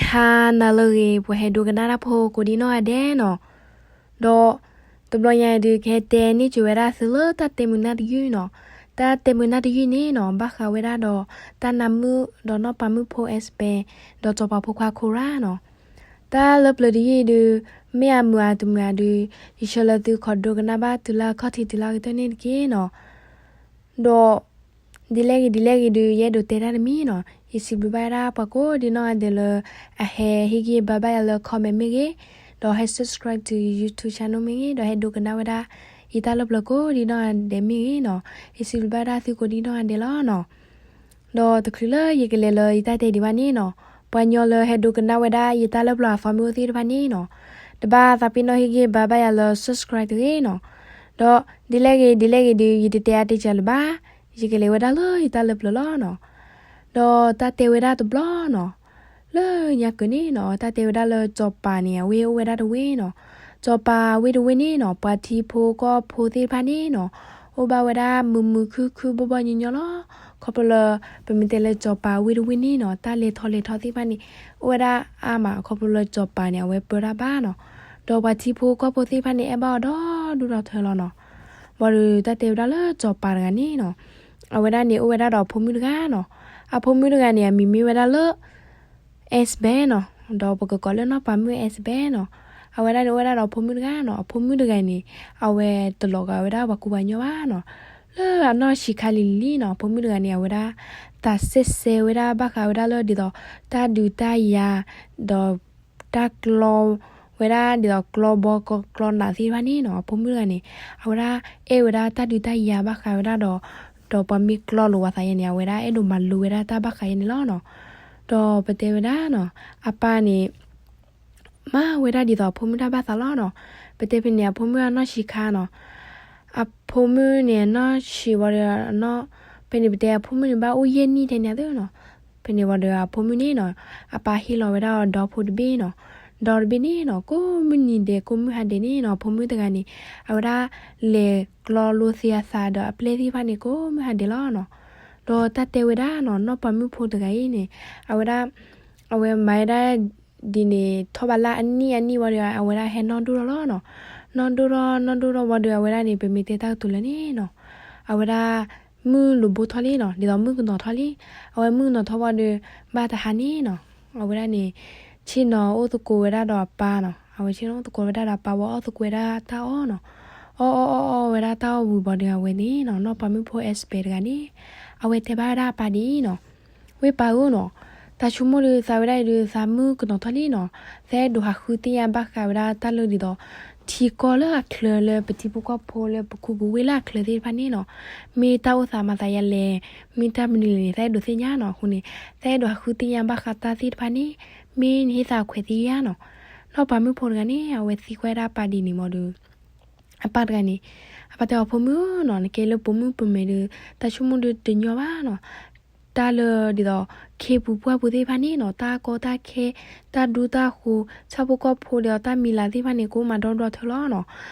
ဟါနၤလၢအဂ့ၤ ပှၤဟဲဒိကနၣ်တၢ်ဖိကိးဒံနီၢ်ဂၤဒဲးနီၤ, ဒီးတဘျီညါအံၤဒုး ကဟဲတဲန့ၢ်စၢၤဝဲဒၣ်သုလၢတၢ်တဲမုာ်နၢ်တယုၢ်နီၤ. တၢ်တဲမုာ်နၢ်တယုၢ်န့ၣ်နီၤ ဘၣ်ဃးဝဲဒၣ်ဒီး တၢ်နါမုၣ်ဒီးနီၢ်ပၤမုၣ်ဖိ Aspen ဒီးစီၤပၤဖိခွါ Korra နီၤ. တၢ်လၢပျၢၤတယုၢ်အံၤဒုး မ့ၢ်အမုာ်ဧါတမုာ်ဧါဒုး ယဆှၢလၢသုခိးဒိကနၣ်ဘၣ်တုၤလၢအခီၣ်ထံးတုၤလၢအကတၢၢ်န့ၣ်တက့ၢ်နီၤ. ဒီး ဒ်လဲၣ်ဂ့ၤဒ်လဲၣ်ဂ့ၤဒုး ယအဲၣ်ဒိးတဲတၢ်တမံၤနီၤ. ယစံးဘျုးဘၣ်ဝဲဒၣ်ပှၤကိးဒံနီၢ်ဂၤဒဲးလၢ အဟဲဟ့ၣ်ဂံၢ်ဘါဘၣ်ယၤလၢ comment မ့ၢ်ဂ့ၤ, ဒီးဟဲ subscribe to YouTube channel မ့ၢ်ဂ့ၤ, ဒီးဟဲဒိကနၣ်ဝဲဒၣ် ယတၢ်လၢပျၢၤကိးဒံနီၢ်ဂၤဒဲးမ့ၢ်ဂ့ၤနီၤ. ယစံးဘျုးဘၣ်ဝဲဒၣ်သုကိးဒံနီၢ်ဂၤဒဲးလီၤနီၤ. ဒီးတချုးလၢယကလဲၤလၢယတၢ်တဲဒံးဘၣ်န့ၣ်နီၤ, ပှၤညီလၢဟဲဒိကနၣ်ဝဲဒၣ်ယတၢ်လၢပျၢၤအသီမ့ၢ်အိၣ်သ့ၣ်တဖၣ်န့ၣ်နီၤ, တဘၣ်သးပ့ၤနီၣ်ဟ့ၣ်ဂံၢ်ဘါဘၣ်ယၤလၢ subscribe တဂ့ၤနီၤ. ဒီးဒ်လဲၣ်ဂ့ၤဒ်လဲၣ်ဂ့ၤဒုး ယတတဲအါတဲစှၤလၢၤဘၣ်, ယကလဲၤဝဲဒၣ်လၢယတၢ်လၢပျၢၤလီၤနီၤ. ဒီးတၢ်တဲဝဲဒၣ်တဘျီနီၤ, လၢညါကၢၤန့ၣ်နီၤ တၢ်တဲဝဲဒၣ်လၢစီၤပၤန့ၣ် အဝ့ၢ်အိၣ်ဝဲဒၣ်တဝ့ၢ်နီၤ. စီၤပၤဝ့ၢ်တဝ့ၢ်န့ၣ်နီၤ ပှၤထံဖိကီၢ်ဖိသ့ၣ်တဖၣ်န့ၣ်နီၤ အိၣ်ဘၣ်ဝဲဒၣ်မုာ်မုာ်ခုၣ်ခုၣ်ဘီၣ်ဘီၣ်ညီညီလီၤ. ခီဖျိလၢ ပမ့ၢ်တဲလၢစီၤပၤဝ့ၢ်တဝ့ၢ်န့ၣ်နီၤ တၢ်လဲၤထီၣ်လဲၤထီသ့ၣ်တဖၣ်န့ၣ် အိၣ်ဝဲဒၣ်အါမး ခီဖျိလၢစီၤပၤန့ၣ် အဝဲပၢတၢ်ဘၣ်နီၤ. ဒီးပှၤထံဖိကီၢ်ဖိသ့ၣ်တဖၣ်န့ၣ် အဲၣ်ဘၣ်အီၤဒီဒူၣ်ဒီထၢလီၤနီၤ. ဘၣ်ဒီးတၢ်တဲဝဲဒၣ်လၢစီၤပၤတဂၤန့ၣ်နီၤ အဝဲဒၣ်န့ၣ်အိၣ်ဝဲဒၣ်ဒီးအဖိမုၣ်တဂၤနီၤ. အဖိမုၣ်တဂၤန့ၣ် အမံၤမ့ၢ်ဝဲဒၣ်လၢ Aspen နီၤ, ဒီးပကကိးလၢနီၢ်ပၤမုၣ် Aspen နီၤ. အဝဲဒၣ်န့ၣ်အိၣ်ဝဲဒၣ်ဒီးအဖိမုၣ်တဂၤနီၤ. အဖိမုၣ်တဂၤန့ၣ် အဝဲတလီၤဂာ်ဝဲဒၣ်ပှၤကူပှၤညီဘၣ်နီၤ. လၢအနီၢ်ဆံးခါလံၤလံၤလံၤနီၤ အဖိမုၣ်တဂၤန့ၣ် အဝဲဒၣ် သးစဲစဲဝဲဒၣ်ဘၣ်ဃးဝဲဒၣ်လၢဒ်သိး တၢ်ဒုးတၢ်ယၤ ဒီး တၢ်ကျီဝဲဒၣ်ဒ်သိးကျီဘီကျီနးသ့ၣ်တဖၣ်န့ၣ်နီၤ. အဖိမုၣ်တဂၤန့ၣ် အဝဲဒၣ်အဲၣ်ဝဲဒၣ်တၢ်ဒုးတၢ်ယၤဘၣ်ဃးဝဲဒၣ်ဒီး ဒီးပှၤမ့ၢ်ကျီလိာ်ပှၤသးယဲန့ၣ် အဝဲဒၣ်အဲၣ်ဒိးမၤလိဝဲဒၣ်တၢ်ဘၣ်ဃးယဲန့ၣ်လီၤနီၤ. ဒီးပတဲဝဲဒၣ်နီၤ အပၢ်န့ၣ် မၤဝဲဒၣ်ဒ်သိးအဖိမုၣ်တၢ်ဘၣ်သးလီၤနီၤ. ပတဲဖဲန့ၣ် အဖိမုၣ်အနီၢ်ဆံးခါနီၤ. အဖိမုၣ်န့ၣ် အနီၢ်ဆံးဝံၤဒီး ဖဲန့ၣ်ပတဲအဖိမုၣ်န့ၣ် ဘၣ်အိၣ်ယဲၢ်နံၣ်ထဲန့ၣ်သ့နီၤ. ဖဲန့ၣ်ဝံၤဒီးအဖိမုၣ်န့ၣ်နီၤ အပၢ်ဟ့ၣ်လီၤဝဲဒၣ်အီၤဒီဖိတဘ့ၣ်နီၤ. ဒီတဘ့ၣ်န့ၣ်နီၤ ကိးမုၢ်နံၤဒဲး ကိးမုၢ်ဟါဒဲးန့ၣ်နီၤ အဖိမုၣ်တဂၤန့ၣ် အဝဲဒၣ်လဲၤကျီလိာ်သ့အသးဒီးအပျဲၢ်သ့ၣ်တဖၣ်န့ၣ် ကိးမုၢ်ဟါဒဲးလီၤနီၤ. ဒီးတၢ်တဲဝဲဒၣ်နီၤ နီၢ်ပၤမုၣ်ဖိတဂၤအံၤန့ၣ် အဝဲဒၣ် အဝဲမၤဝဲဒၣ်ဒ်န့ၣ် ထီၣ်ဘးလၢအနံၣ်အနံၣ်ဝံၤဒီး အဝဲဒၣ်ဟဲနီၢ်ဒိၣ်ထီၣ်လီၤနီၤ. နီၢ်ဒိၣ်ထီၣ် နီၢ်ဒိၣ်ထီၣ်ဝံၤဒီး အဝဲဒၣ်န့ၣ် ပမ့ၢ်တဲတၢ်ကတိၤလၢန့ၣ်နီၤ အဝဲဒၣ် မုၢ်လူၤဘိထီၣ်လံနီၤ ဒ်သိးမုၢ်ကနီၤထီၣ်လံ. အဝဲမုၢ်ကနီၤထီၣ်ဝံၤဒီး ဘၣ်တဟါန့ၣ်နီၤ အဝဲဒၣ်န့ၣ် ဆ့ၣ်နီၤအိၣ်သကိးဝဲဒၣ်ဒီးအပၢ်နီၤ. အဝဲဆ့ၣ်နီၤအိၣ်သကိးဝဲဒၣ်ဒီးအပၢ်ဝံၤ အီၣ်သကိးဝဲဒၣ်တၢ်အီၣ်နီၤ. အီၣ်အီၣ်အီၣ်အီၣ်ဝဲဒၣ်တၢ်အီၣ်ဝံၤဘၣ်ဒီး အဝဲန့ၣ်နီၤ နီၢ်ပၤမုၣ်ဖိ Aspen တဂၤန့ၣ် အဝဲတဲဘၣ်ဝဲဒၣ်အပၢ်ဒ်အံၤနီၤ ဝ့ၢ်ပၢ်ဧၢနီၤ, တၢ်ဆိကမိၣ်ဒီးသးဝဲဒၣ်အံၤဒီး သးမုၢ်ကနီၤထီၣ်လံနီၤ. သးအဲၣ်ဒိးဟးဃုသ့ၣ်ညါဘၣ်ဃးဝဲဒၣ်တၢ်လၢဒ်သိး ထံကီၢ်လၢအချၢလၢပထံဖိကီၢ်ဖိလၢပခူပဝ့ၢ်လၢအချၢသ့ၣ်တဖၣ်န့ၣ်နီၤ မ့ၢ်တၢ်အိၣ်သးမၤသးယါလဲၣ်, မ့ၢ်တၢ်မနုၤလဲၣ်န့ၣ် သးအဲၣ်ဒိးသ့ၣ်ညါနီၤ. အဃိန့ၣ် သးအဲၣ်ဒိးဟးဃုသ့ၣ်ညါဘၣ်ဃးတၢ်သ့ၣ်တဖၣ်န့ၣ် မ့ၢ်နဟ့ၣ်သးခွဲးသ့ၣ်ညါနီၤ. နီၢ်ပၤမုၣ်ဖိတဂၤန့ၣ် အဝဲသံကွၢ်ဝဲဒၣ်အပၢ်ဒ်န့ၣ်မးဒီး အပၢ်တဂၤန့ၣ် အပၢ်တဲအီၤ ဖိမုၣ်နီၤ နကဲလၢပိာ်မုၣ်ပိာ်မၢၤဒီး တၢ်ဆိကမိၣ်ဒီးတညီဘၣ်နီၤ. တၢ်လၢဒ်သိး ခ့ပူၤပှၢ်ပူၤသ့ၣ်တဖၣ်န့ၣ်နီၤ တၢ်ကီတၢ်ခဲ တၢ်ဒူတၢ်ဃိၤ ဆၣ်ဖိကီၢ်ဖိဒီးတၢ်မံၤလၤသ့ၣ်တဖၣ်န့ၣ် ကအိၣ်မးဒီဒူၣ်ဒီထၢလီၤနီၤ.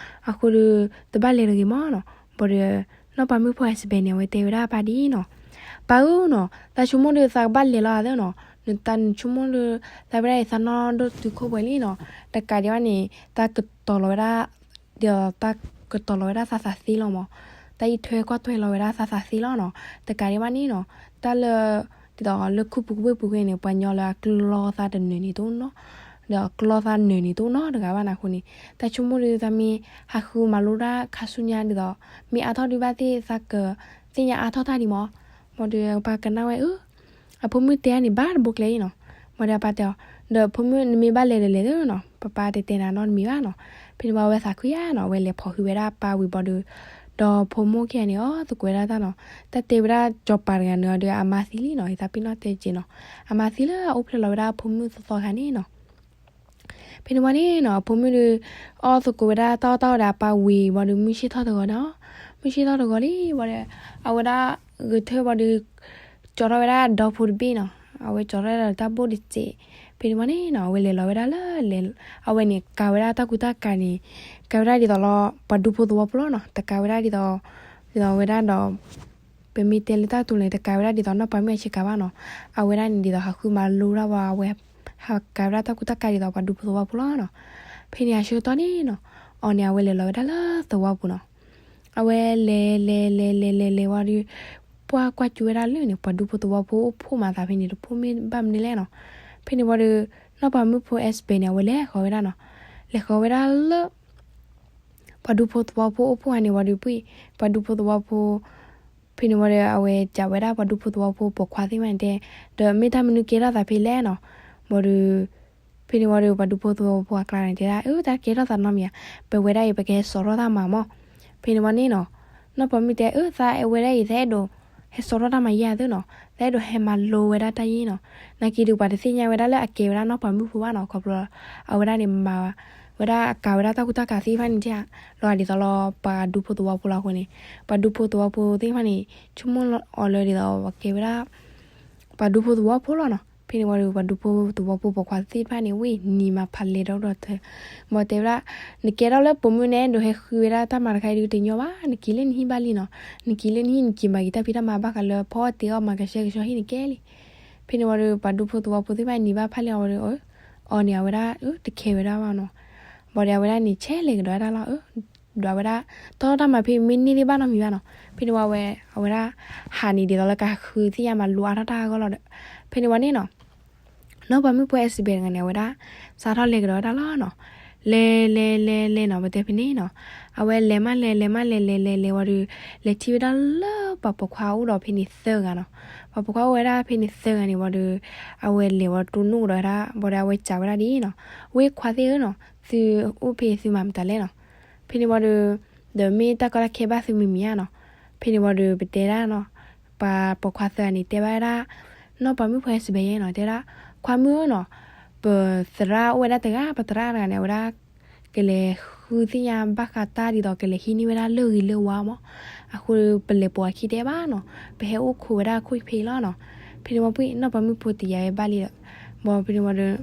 အဃိဒီး တဘၣ်လဲၤတဂ့ၤမးနီၤ. ဘၣ်ဒီး နီၢ်ပၤမုၣ်ဖိ Aspen န့ၣ် အဝဲတဲဝဲဒၣ်အပၢ်ဒ်အံၤနီၤ, ပၢ်ဧၢနီၤ တၢ်ဆိကမိၣ်ဒီးသးကဘၣ်လဲၤလီၤသ့နီၤ. နတၢ်နဆိကမိၣ်ဒီး သးဝဲဒၣ်အံၤသးနီၢ်ဒိၣ်တုၤခိၣ်ပှဲၤလံနီၤ. တကးဒံးဘၣ်န့ၣ် တၢ်ကတီၤလီၤဝဲဒၣ် ဒီးတၢ်ကတီၤလီၤဝဲဒၣ်သးသးသ့လီၤမး. တၢ်အံးထွဲကွၢ်ထွဲလီၤဝဲဒၣ်သးသးသ့လီၤနီၤ. တကးဒံးဘၣ်န့ၣ်နီၤ တၢ်လၢ ဒ်သိးလၢခူပူၤဝ့ၢ်ပူၤဝဲန့ၣ် ပှၤညီလၢအကျီသးတနၢၤန့ၣ်တအိၣ်နီၤ, ဒီးကျီသးနၢၤန့ၣ်တအိၣ်နီတဂၤဘၣ်န့ၣ်အဃိန့ၣ် တၢ်ဆိကမိၣ်ဒီးသးမ့ၢ်ဟးဃုမၤလိတၢ်ခါဆူညါဒ်သိး မ့ၢ်အါထီၣ်ဒံးဘၣ်သ့ၣ် သးကသ့ၣ်ညါအါထီၣ်တၢ်ဒံးမး. ဘၣ်ဒီးပၢ်ကနၣ်ဝဲအၢ အဖိမုၣ်တဲအါန့ၣ် ဘၣ်တဘိကျဲအံၤနီၤ. ဘၣ်ဒီးအပၢ်တဲအီၤ ဒီးဖိမုၣ်နမ့ၢ်ဘၣ်လဲၤဒီးလဲၤသ့နီၤ, ပၢ်ပၢ်တတဲနၤနီတမံၤဘၣ်နီၤ. ဖဲန့ၣ်ဝံၤအဝဲသးခုယါနီၤ, အဝဲလဲၤဖိးဃံဝဲဒၣ်အပၢ်ဝံၤဘၣ်ဒီး ဒီးဖိမိၢ်ခံဂၤန့ၣ် အီၣ်သကိးဝဲဒၣ်တၢ်နီၤ. တၢ်တဲဝဲဒၣ်စီၤပၤတဂၤန့ၣ်ဒီး အမါသံလံနီၤ, ယသးပ့ၤနီၣ်တဲက့ၤနီၤ. အမါသံလၢအအိၣ်ဖျဲၣ်လီၤဝဲဒၣ်အဖိမုၣ်သီသီခါန့ၣ်နီၤ. ဖဲန့ၣ်ဝံၤန့ၣ်နီၤ အဖိမုၣ်ဒီး အီၣ်သကိးဝဲဒၣ်တၢ်အီၣ်တၢ်အီဒီးအပၢ်ဝံၤဘၣ်ဒီး မုၢ်ဆ့ၣ်ထီၣ်တဂီၤနီၤ. မုၢ်ဆ့ၣ်ထီၣ်တဂီၤလံဘၣ်ဒီး အဝဲဒၣ်ဂဲၤထၢၣ်ဘၣ်ဒီး ကၠီထီၣ်ဝဲဒၣ်ဒီဖိတဘ့ၣ်နီၤ. အဝဲကၠီထီၣ်ဝဲဒၣ်ဒီးတၢ်ဘိၣ်တစဲး. ဖဲန့ၣ်ဝံၤန့ၣ်နီၤ အဝဲလဲၤလီၤဝဲဒၣ်လၢ လဲၤ အဝဲန့ၣ် ကၤဝဲဒၣ်တၢ်ကူတၢ်ကၤန့ၣ် ကၤဝဲဒၣ်ဒ်သိးလီၤ ပှၤဒူဖိသဝီဖိလီၤနီၤ. တကၤဝဲဒၣ်ဒ်သိး ဒ်သိးဝဲဒၣ်ဒီး ပမ့ၢ်တဲလၢတၢ်ကတိၤလဲၣ် တကၤဝဲဒၣ်ဒ်သိးနီၢ်ပၤမုၣ်အဆ့ကၤဘၣ်နီၤ. အဝဲဒၣ်န့ၣ်ဒ်သိးဟးဃုမၤလိတၢ်ဝံၤ အဝဲ ဟးကၤဝဲဒၣ်တၢ်ကူတၢ်ကၤဒ်သိးပှၤဒူဖိသဝီဖိလီၤနီၤ. ဖဲန့ၣ်အဆၢကတီၢ်န့ၣ်နီၤ, အီၤန့ၣ် အဝဲလဲၤလီၤဝဲဒၣ်လၢသဝီပူၤနီၤ. အဝဲလဲၤလဲၤလဲၤလဲၤလဲၤလဲၤဝံၤဒီး, ပှၢ်ကွၢ်ကၠူဝဲဒၣ်လၢန့ၣ် ပှၤဒူဖိသဝီဖိအိၣ်ဖှိၣ်မၤသးဖဲန့ၣ်တဖှိၣ်မ့ၢ်ဘၣ်မနုၤလဲၣ်နီၤ. ဖဲန့ၣ်ဝံၤဒီး, နီၢ်ပၤမုၣ်ဖိအဲၣ်စဘဲန့ၣ် အဝဲလဲၤဃီၤဝဲဒၣ်နီၤ. လဲၤဃီၤဝဲဒၣ်လၢ ပှၤဒူဖိသဝီဖိအိၣ်ဖှိၣ်ဧါန့ၣ်ဝံၤဒီး ပှၤဒူဖိသဝီဖိ, ဖဲန့ၣ်ဝံၤဒီး အဝဲစံးဝဲဒၣ်ပှၤဒူဖိသဝီဖိပိာ်ခွါသ့ၣ်တဖၣ်န့ၣ်တဲ, ဒီးမ့ၢ်တၢ်မနုၤကဲထီၣ်သးဖဲလဲၣ်နီၤ. ဝံၤဒီး, ဖဲန့ၣ်ဝံၤဒီး ပှၤဒူဖိသဝီဖိအကျါန့ၣ်တဲဒၣ်, အၢ တၢ်ကဲထီၣ်သးနီတမံၤဧါ, ပဝဲဒၣ်အံၤ ပကဟဲစိာ်ထီၣ်တၢ်မၤမး. ဖဲန့ၣ်ဝံၤန့ၣ်နီၤ, နီၢ်ပၤမုၣ်တဲ, အၢ သးဝဲဒၣ်အံၤ သးအဲၣ်ဒိးဟဲစိာ်ထီၣ်တၢ်မၤယဲၢ်သုနီၤ, သးအဲၣ်ဒိးဟဲမၤလိဝဲဒၣ်တၢ်ယဲၢ်နီၤ. နာ်က့ဒီး ပှၤတသ့ၣ်ညါဝဲဒၣ်လၢအကဲဝဲဒၣ်နီၢ်ပၤမုၣ်ဖိဘၣ်နီၤ, ခီဖျိ အဝဲဒၣ်န့ၣ်မၤဝဲဒၣ် အကၤဝဲဒၣ်တၢ်ကူတၢ်ကၤသ့ၣ်တဖၣ်န့ၣ် လီၤဒ်သိးလၢပှၤဒူဖိသဝီဖိလီၤအဃိန့ၣ်, ပှၤဒူဖိသဝီဖိသ့ၣ်တဖၣ်န့ၣ် ဆိကမိၣ်အီၤလၢဒ်သိးကဲဝဲဒၣ် ပှၤဒူဖိသဝီဖိလီၤနီၤ. ဖဲန့ၣ်ဝံၤဒီး ပှၤဒူဖိသဝီဖိပိာ်ခွါသ့ၣ်တဖၣ်န့ၣ် ဝံၤနံၤမၤဖးလဲၤဒီးဒီးထၢ, ဘၣ်တဲဝဲဒၣ်, နကဲထီၣ်လၢပိာ်မုၣ်န့ၣ် အဲၣ်ဒိးဟဲဃုဝဲဒၣ်တၢ်မၤတခါအံၤဒုးတညီဘၣ်, နက့ၤလၢနဟံၣ်ဘၣ်လံနီၤ, နက့ၤလၢနဟံၣ် နက့ၤမၤက့ၤတၢ်ဖံးတၢ်မၤဘၣ်ဃးလၢဖီအီၣ်တ့အီၣ် မၤကဆှဲကဆှီဟံၣ်န့ၣ်ကဲလံ. ဖဲန့ၣ်ဝံၤဒီး ပှၤဒူဖိသဝီဖိသ့ၣ်တဖၣ်နံၤဘၣ်ဖးလဲၣ်ဝံၤဒီး အီၤန့ၣ် အဝဲဒၣ် တခဲဝဲဒၣ်ဘၣ်နီၤ. ဘၣ်ဒီး အဝဲဒၣ်န့ၣ်ဆဲးလဲၤကဒီးဝဲဒၣ်လီၤ, ဒွးဝဲဒၣ် တီတၢ်မၤဖဲမ့ၢ်န့ၢ်သ့ၣ်ဘၣ်နီတမံၤဘၣ်နီၤ. ဖဲန့ၣ်ဝံၤ အဝဲဒၣ် ဟးန့ၣ်ဒ်သိးလၢကဃုသ့ၣ်ညါမၤလိအါထီၣ်တၢ်အဂီၢ်လီၤဒီး, ဖဲန့ၣ်ဝံၤန့ၣ်နီၤ, နီၢ်ပၤမုၣ်ဖိအဲၣ်စဘဲတဂၤန့ၣ် အဝဲဒၣ် စးထီၣ်လဲၤကဒီးဝဲဒၣ်လီၤနီၤ. လဲၤလဲၤလဲၤလဲၤနီၤ ပတဲဖဲန့ၣ်နီၤ, အဝဲလဲၤမးလဲၤ လဲၤမးလဲၤ လဲၤလဲၤလဲၤဝံၤဒီး လဲၤထံၣ်ဝဲဒၣ်လၢပှၤပိာ်ခွါအိၣ်ဒီးဖဲန့ၣ်သၢဂၤနီၤ. ပှၤပိာ်ခွါအိၣ်ဝဲဒၣ်ဖဲန့ၣ်သၢဂၤန့ၣ်ဝံၤဒီး အဝဲလဲၤဝံၤတိၢ်နီၣ်ကဒီးဝဲဒၣ် ဘၣ်ဒီး အဝဲစံးဝဲဒၣ်ဒ်အံၤနီၤ, ဝ့ၢ်ခွါသ့ၣ်ဧၢနီၤ, သုအိၣ်ဖဲသုမၤမတၤလဲၣ်နီၤ. ဖဲန့ၣ်ဝံၤဒီး ဒီးမ့ၢ်တၢ်ကီတၢ်ခဲဘၣ်သုမံၤမံၤဧါနီၤ. ဖဲန့ၣ်ဝံၤဒီး ပတဲဒၣ်နီၤ, ပှၤပိာ်ခွါသၢဂၤန့ၣ် တဲဘၣ်ဝဲဒၣ် နီၢ်ပၤမုၣ်ဖိအဲၣ်စဘဲယဲနီၤ, တဲဒၣ် ခွါမုၣ်ဧၢနီၤ, ပသရၣ်အိၣ်ဝဲဒၣ်တဂၤ, ပသရၣ်တဂၤန့ၣ် အဝဲဒၣ် ကလဲၤဃုသ့ၣ်ညါဘၣ်ဃးတၢ်ဒ်သိး ကလဲၤဟံးန့ၢ်ဝဲဒၣ်လၢဂ့ၤလၢဝါမး. အဃိ ပလဲၤပိာ်အခံတဲဘၣ်နီၤ, ပဟဲအိၣ်ခိးဝဲဒၣ်ခိၣ်ဖံးလီၤနီၤ. ဖဲန့ၣ်ဝံၤ နီၢ်ပၤမုၣ်ဖိတယာ်ဝဲဘၣ်လံဒီး, ဘၣ်ဖဲန့ၣ်ဝံၤဒီး